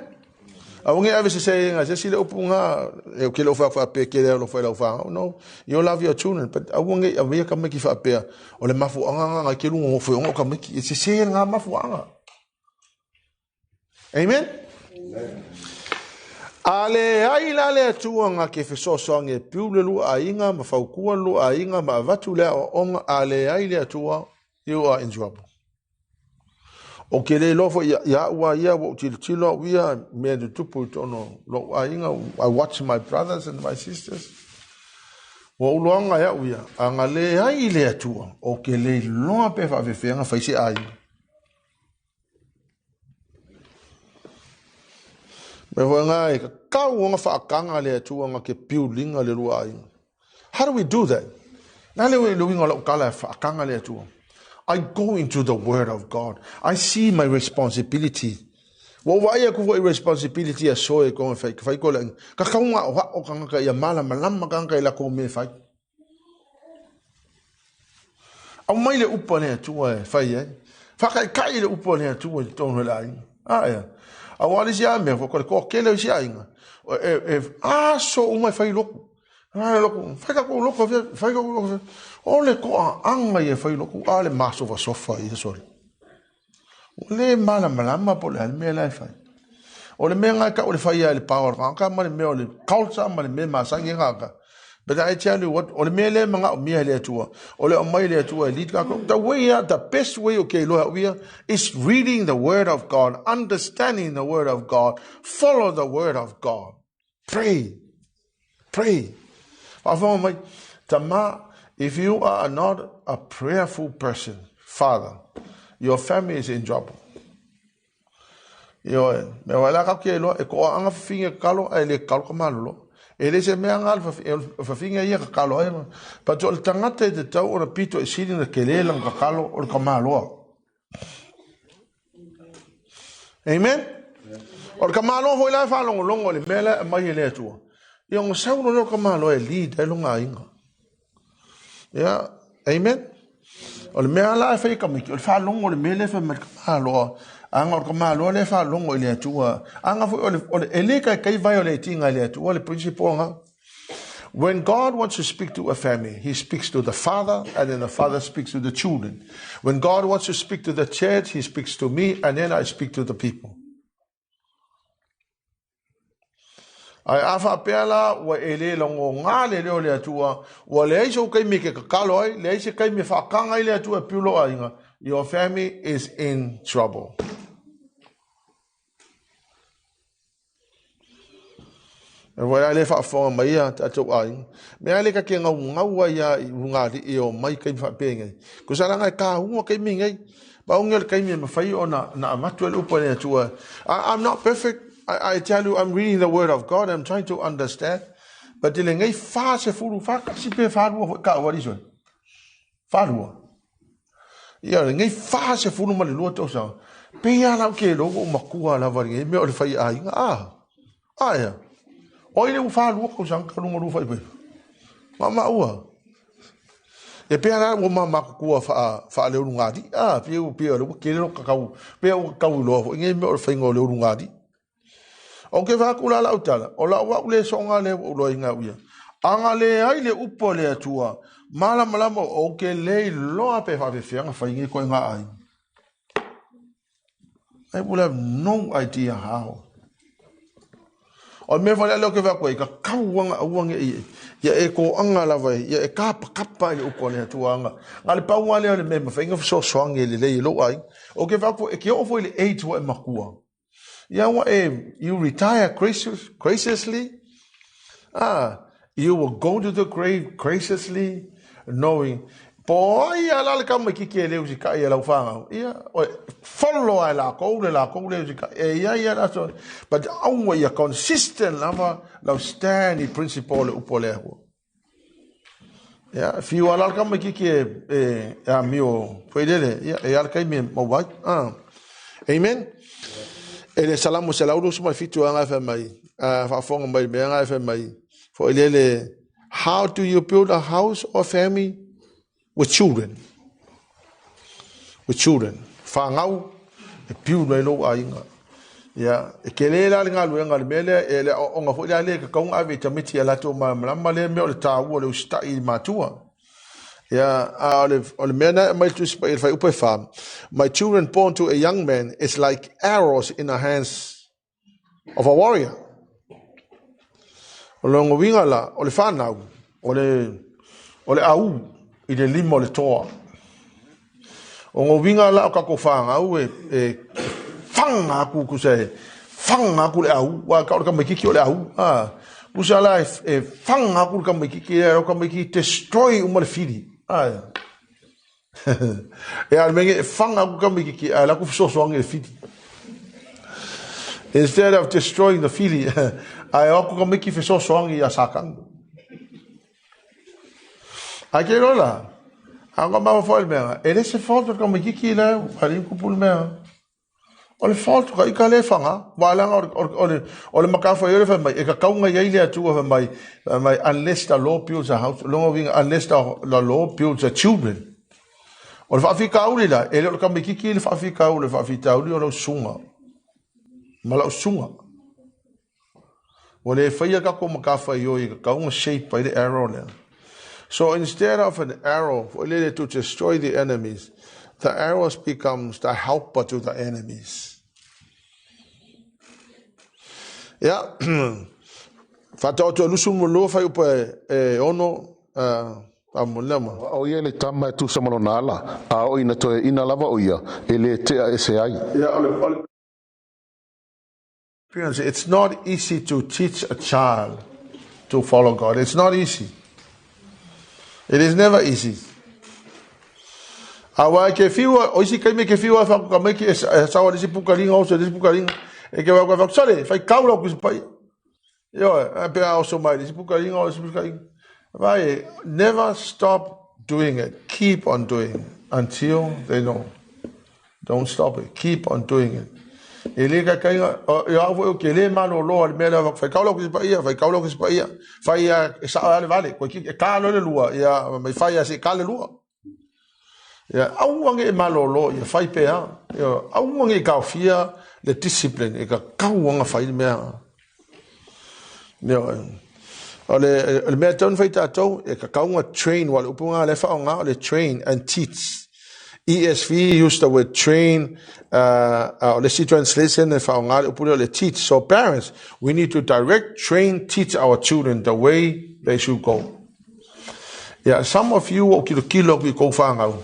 Aua ne i ave sese se si le upu nga e ke lo fa fa pe ke le lo fa lo fa. No, you love your children, but aua ne i ave ka meki fa pe o le mafu anga nga ke lu ngo fo ngo ka meki e sese nga mafu anga. Amen? A leai la le Atua nga ke fesoasoani e piu le lua aiga ma faukua le lua aiga ma avatu le aoaoga, a leai le Atua, you are in trouble. O ke le iloa foi ia au a ia, ua ou tilotilo au ia, mea tutupu i totonu o lou aiga, I watch my brothers and my sisters. Ua ou loaga e au ia, a na leai le Atua, o ke le iloa pe faafefea fai se aiga. Me foi ngā e kau o ngā whaakanga le Atua ngā ke piulinga le lua aiga. How do we do that? Nā le le uiga o lau tala e whaakanga le Atua. I go into the word of God. I see my responsibility. Ua vaai aku foi responsibility a soe ko whai, whai ko le ka kaunga o hao ka ngaka ia mala malama ka ngaka i la ko me whai. Aumai le upu a le Atua e fai ai. Whakaikai le upu a le Atua i totonu o le aiga. A ea. Aua le isi a mea, ko le toatele o isi aiga. E, e, aso uma e fai loku. A loku, fai ka kou loku, fai ka kou loku. O le toaaga ia e fai loku, a le masofasofa ia sole. Ua le malamalama po o le a le mea la e fai. O le mea ngai kau le fai ia le power ka ma le mea o le culture ma le mea masani e ngaka. But I tell you what, o le mea le manga o mea le atua. O le aumai le atua e lead ka. The way, the best way o ke iloa uia is reading the word of God, understanding the word of God, follow the word of God. Pray. Pray. Whaafonga mai, tama, if you are not a prayerful person, father, your family is in trouble. Ioe, mea wai la kau kia iloa, e koa anga whiwhinga kakalo, a e le kakalo ka malolo. E le se mea anga le whiwhinga ia kakalo ai. But o le tangata e te tau ona pito e sili na kele langa kakalo o le ka maloa. Amen? O le ka maloa foi la e whaalongolongo le mea la e mai e le Atua. Ia ngo sau lo ka maloa e lead ai longa aiga. Ia, amen? O le mea la e whai ka miki, o le whaalongo le mea le whai mai ka maloa. Anga o le ka maloa le whaalongo i le Atua. Anga foi o le, o le, e le kai kai vai o le tinga i le Atua, le principle nga. When God wants to speak to a family, He speaks to the father, and then the father speaks to the children. When God wants to speak to the church, He speaks to me, and then I speak to the people. Ae a faapea la, ua e le lagogā le leo o le Atua, ua leai sou taimi e ke kakalo ai, leai se taimi e faakaga ai le Atua e piu lou aiga, your family is in trouble. E wai a le faafofoga mai ia tatou aiga. Mea le ka ke gaugau ai ia i ugalii e omai i taimi faapenei. Kusa laga e taua taimi nei. Maogi o le taimi e mafai ona na avatu ai le upu a le Atua. I'm not perfect. I tell you, I'm reading the word of God. I'm trying to understand. But i lenei 40, 41 pe 42 foi ka ua liso. 42. Ia lenei 42 tausaga. Pe ia lau ke lo o matua lava lenei mea o le fai aiga. Ah, ah ia. O ile ua 42 tausaga ka lunga lua fai pai. Ma maua. E pea la ua mamakutua faaleulugalii, a, pei ua pei o le ua tele lo kakau, pei ua kakau iloa foi nei mea o le faiga o le ulugalii. O ke vaku la lau tala, o lau au le soga le ua uloaina au ia. Aga leai le upu a le Atua, malamalama o ke le iloa pe faafefea fai nei koe ngā ai. I will have no idea how. O le mea foi lea ou te fai atu ai, tatau lava ona aua ne i ia e toaga lava ia e kapakapa i le upu a le Atua na o le pau lava lea o le mea e mafai ona fesoasoani lelei i lou aiga. Ou te fai atu foi, e te oo foi i le age ua e matua, ia ua e, you retire graciously, you will go to the grave graciously, knowing, po o ai lava la le tamaitiiti e le usitai e lau fanau, ia, follow lava e latou le latou le usitai, e i ai lava latou, but aua ia consistent lava lau stand i principle o le upu a le Atua. Ia, fiu lava la le tamaitiiti e amio foi lele, ia, e i ai le taimi e maua ai. Amen. E le Salamo 127 aga e fai mai, faafofoga mai mea aga e fai mai, foi lele, how do you build a house or family? With children. With children. Whāngau, e build ai lou aiga. Ia, e tele la le galuega le mea lea, e le aoaoga foi la lea e tatau ona ave i tamaiti ia latou malamalama lea mea o le taua o le usitai i matua. Ia, a o le mea na e aumai le Tusi Paia i le Fuaiupu e 4, my children born to a young man is like arrows in the hands of a warrior. O lona uiga la, o le fanau, o le au i le lima o le toa. O lona uiga la o tatou fanau e faga atu, tusa e faga atu le au, aua o le tamaitiiti o le au. Tusa la e faga atu le tamaitiiti, e o tamaitiiti destroy uma le fili. E a le mea e faga atu tamaitiiti, ae alu atu fesoasoani i le fili. Instead of destroying the fili, ae o atu tamaiti fesoasoani ia Satani. Ae ke iloa la, a ona maua foi le mea, e le se fault o le tamaitiiti la, a le kupu le mea. O le fault ka ika le faga, wa leaga o le matafaioi le fai mai, e tatau ona i ai le Atua fai mai, unless the Lord builds a house, lona uiga, unless the Lord builds a children. O le faafitauli la, e le o le tamaitiiti le faafitauli, le faafitauli o lau susuga, ma lau susuga. Ua le faia tatou matafaioi e tatau ona shape ai le arrow lea. So instead of an arrow foi lele to destroy the enemies, the arrows becomes the helper to the enemies. Ia, faataoto e lusu mo lua fai upa e ono, a mo lea ma. O ia le tama e tusa ma lona ala, a oo ina toeaina lava o ia, e le tea ese ai. Ia, o le Parents, it's not easy to teach a child to follow God. It's not easy. It is never easy. Aua e ke fiu, o isi kaime ke fiu a whaku ka mai ki e sawa lisi pukaringa, oso lisi pukaringa, e ke whaku whaku, sale, whai kau lau kusi pai. Io, e pe a oso mai lisi pukaringa, o lisi pukaringa. Vai, never stop doing it. Keep on doing it until they know. Don't stop it. Keep on doing it. E le kaikaiga, e au foi o ke le malolo a le mea lea whai kau lau kusi paia, whai kau lau kusi paia, whai a e sao a le vale, koe ki e ka lo le lua, ia mai whai a se ka le lua. Ia, aua nge e malolo, ia whai pea, ia, aua nge e kaofia le discipline, e ka kau anga whai le mea. Ia, o le mea tau na whai tātou, e ka kaunga train, wa le upunga le whaonga, o le train and teach. ESV use the word train, o le si translation e whaonga le upu le teach. So parents, we need to direct, train, teach our children the way they should go. Yeah, some of you o kilo kilo ki kou whangau.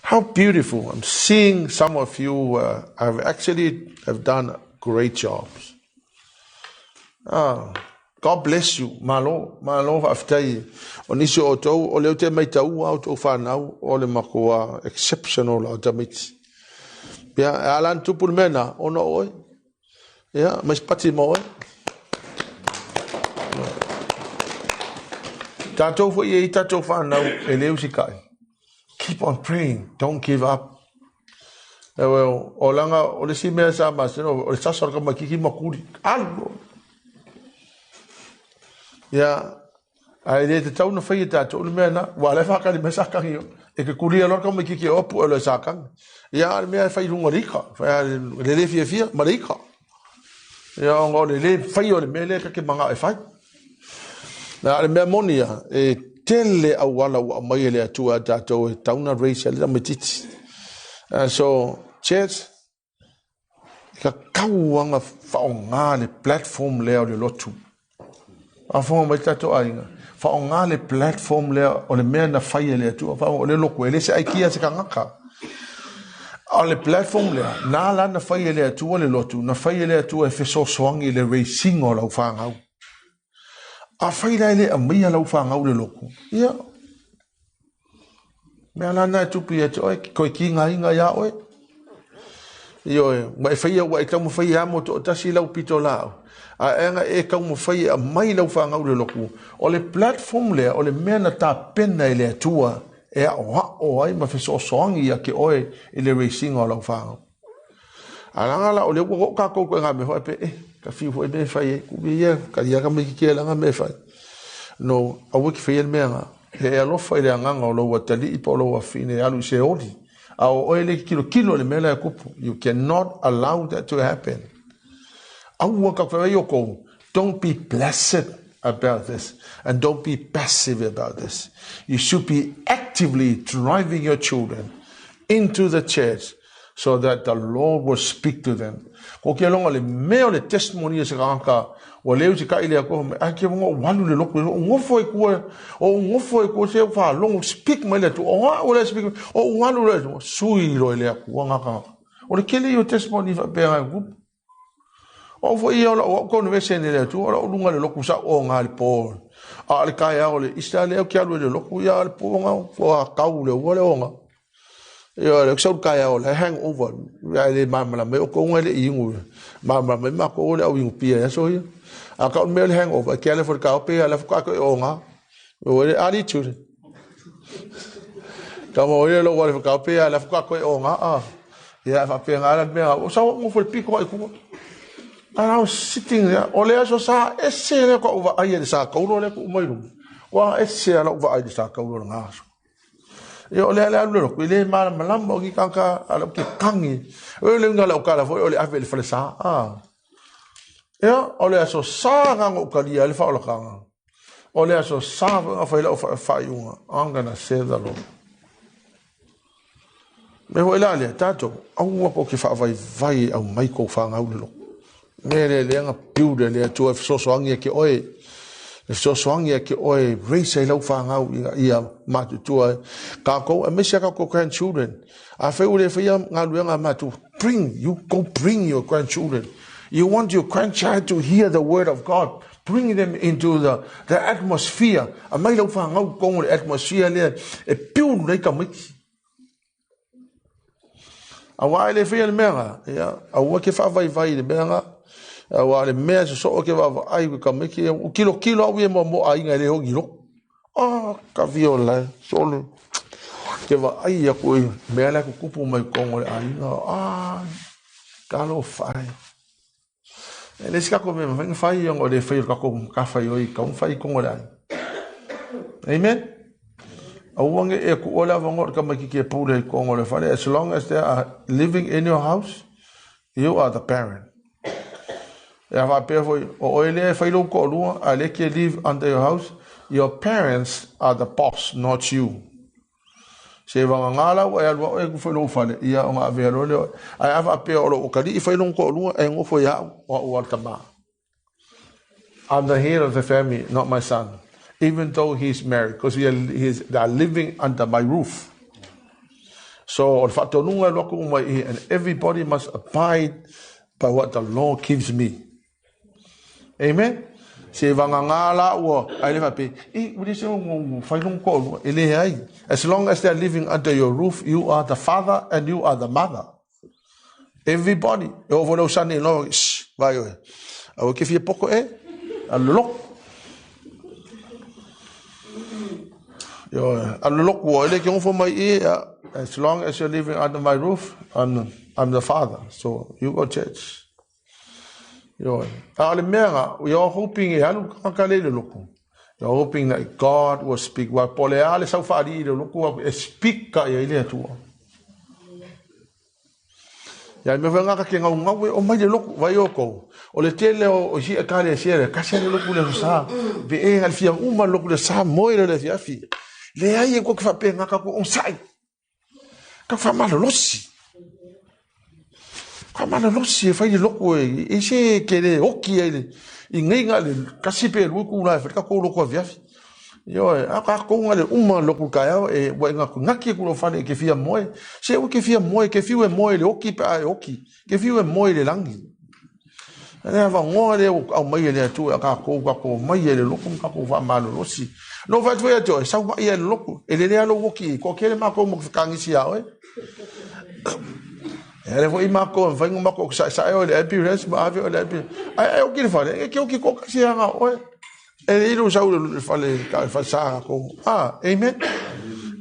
How beautiful. I'm seeing some of you have actually have done great jobs. God bless you. Malo, malo whaaftai. O nisi o tau, o leo te mai tau au tau whanau, o le makoa exceptional au tamiti. Ia, e ala tupu le mena, ona oe. Ia, mai spati mo oe. Tātou foi e i tātou whanau, e leo si kai. Keep on praying, don't give up. E well, o langa, o le si mea sa ma, o le sasa o le kama kiki makuri. Alu! Ia, ae le te tau na whai e tātou le mea na, wa le whakari me sakangi o, e ke kuria loa kama kiki o apu e loe sakangi. Ia, le mea e whai runga le ika, whai le le fia fia, ma le ika. Ia, o le le whai o le mea le kake manga e whai. Na, le mea moni ia, e tele au ala ua mai e le atua tātou e tauna raise a le tamaitiiti. So, church, Tatau lava ona faaaoga le platform lea o le lotu. Faafofoga mai tatou aiga, faaaoga le platform lea o le mea na fai e le Atua. O le lotu, e le se aikia a se tagata. A o le platform lea, na ala ona fai e le Atua le lotu, na fai e le Atua e fesoasoani i le raising o lau fanau. Afai la e le aumaia lau fanau i le lotu, ia, mea la na e tupu ia te oe, toe tigaina ia oe. Ioe, ua e faia, ua e taumafai e amo toatasi lau pitolaau, ae ana e taumafai e aumai lau fanau i le lotu, o le platform lea, o le mea na tapena e le Atua e aoao ai ma fesoasoani ia te oe i le raising o lau fanau. A leaga la o lea ua oo tatou ituaiga mea foi pe eh, ka fiu foi mea e fai ai, ku ia, ka ia ka maiki kia langa mea e fai. No, aua ki faia le mea nga. E alofa i le agaga o lou atalii po o lou afine e alu i se oli. A o oe le kilokilo i le mea la e kupu. You cannot allow that to happen. Aua ka whai o kou. Don't be blessed about this and don't be passive about this. You should be actively driving your children into the church so that the Lord will speak to them. Ko ke longa le mea o le testimony e se kangaka, ua leu se kai le akoha mai, ai ke wonga o walu le loko, o ngofo e kua, o ngofo e kua se wha longo, speak mai le atu, o nga o le speak, o walu le atu, sui lo le aku, nga kangaka. O le kele i o testimony wha pea ngai kupu. O fo ia o lau au conversion le atu, o lau lunga le loku sa o ngā le po. A le kai au le isa le au kia le loku ia le po ngā, o a kau le ua le o ngā. Ia le sau kai au le hangover, ia le mamala me o ko ngai le ingu. Mamala me ma ko le au ingu pia ia so ia. A ka me le hangover, kia le fo ka o pe le fo ka ko o ngā. O le ali tu. Ka mo le lo wale fo ka pe le fo ka ko o ngā. A. Ia fa pe ngā la mea, o sa mo fo le piko ai ku. And I was sitting there, o le aso sa ese le ko uva ai le sa kaulo le ku mai lu. Wa ese ala uva ai le sa kaulo ngā aso. Ia o le ale alu le loko, i le malamalama o ki kaka ala ke kangi. O le unga lau kala foi o le ave le fale sa. Ah. Ia o le aso sa nga ngo kalia le faolakanga. O le aso sa nga fai lau whaiunga. I'm gonna serve the Lord. Me hoi la lea, tātou, aua ko ke whaavaivai au mai kou whangau le loko. Me le leanga piure le atua e fesoasoani e ke oe. E fesoasoani e ke oe raise ai lau whangau ia matutua. Kākou, e mesi a kākou grandchildren. A whai ure whai ngā luenga matu, bring, you go bring your grandchildren. You want your grandchild to hear the word of God. Bring them into the atmosphere. A mai lau whangau kongo le atmosphere lea, e piuru nei ka maiki. A wā le whai le mea ia, a ua ke whaavaivai le mea ngā, a wā le mea se soo ke whaavai ke ka maiki, u kilo kilo au e mua mo a inga le hongi loko. Ah, ka viola, sole. Ke wa ai a koe, mea lea kukupu mai kongo le ainga, ah, ka lo whai. E le sika ko mea, whainga whai o le whai o kako ka whai oi, ka whai kongo le ai. Amen? Aua nge e ku ole avango ka mai ki ke pule i kongo le whare. As long as they are living in your house, you are the parent. E a whapea foi, o oe le whai lou ko'olua, a le ke live under your house, your parents are the boss, not you. Se wanga ngā lau, e alua oe ku whai lou whale, ia o ngā awea lo leo. Ai a whapea o lo o kali i whai lou ko'olua, e ngofo ia au, o au al tama. I'm the head of the family, not my son. Even though he's married, because they are living under my roof. So, and everybody must abide by what the law gives me. Amen? Se wanga ngā la ua, ai le whape, e, uri se o whai long ko, e le ai. As long as they are living under your roof, you are the father and you are the mother. Everybody. E o vole o sani no, shh, vai oe. Aua ke fia poko e, a loloko. Yo, a loloko o ele ke ngofo mai i, as long as you're living under my roof, I'm the father. So you go church. Yo, a le mea nga, you're hoping e alu ka le le loko. You're hoping that God will speak. Wa pole a le sau whaari i le loko, e speak ka ia i le atua. Ia me whai ngaka ke ngau ngau e o mai le loko, vai o kou. O le tele o si e kare e siere, kasi le loko le sa, ve e ngal fia uma loko le sa moe le fia fi. Le ai e koke whape ngaka ko on sai. Ka wha malo losi. Faamalolosi e fai le loku e, e se ke le oki ai le i nei ga le kasi pe lua itula e fai le tatou lotu afiafi. Ioe, a tatou na le uma lotu taeao e ua e natunati atu i lou fale e te fia moe. Se aua e te fia moe, e te fiu e moe i le oti pe a e oti. E te fiu e moe i le lagi. A le avanoa lea ua aumai e le Atua ia tatou, tatou omai ai i le lotu ma tatou faamalolosi. Na ou fai atu foi ia te oe, sau mai i le lotu, e lelei lava lou oti, e toatele matou ma fekagisi ia oe. E ale foi matou e mafai ona matou saesae oe i le ambulance ma ave oe i le ambulance. Ae a e oti i le fale, e te oti toatasi lava na o oe. E lelei lou sau i le fale, le falesa a tatou. Ah, amen.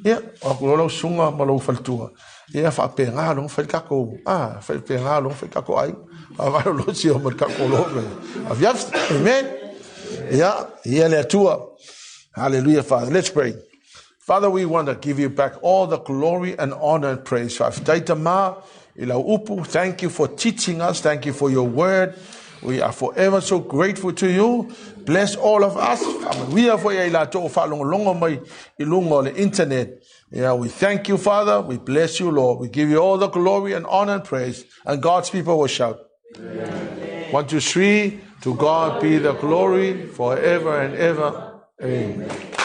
Ia, o atu loa lau susuga ma lou faletua. Ia, faapena loa fai le tatou, ah, faapena loa fai le tatou aiga. Faamalolosi ma le tatou lotu. Afiafi, amen. Ia, ia le Atua. Hallelujah, Father. Let's pray. Father, we want to give you back all the glory and honor and praise. Faafetai Tama i lau upu. Thank you for teaching us. Thank you for your word. We are forever so grateful to you. Bless all of us. Faamanuia foi ia i latou o faalogologo mai i luga o le internet. Yeah, we thank you, Father. We bless you, Lord. We give you all the glory and honor and praise. And God's people will shout. Amen. 1, 2, 3. To God be the glory forever and ever. Amen.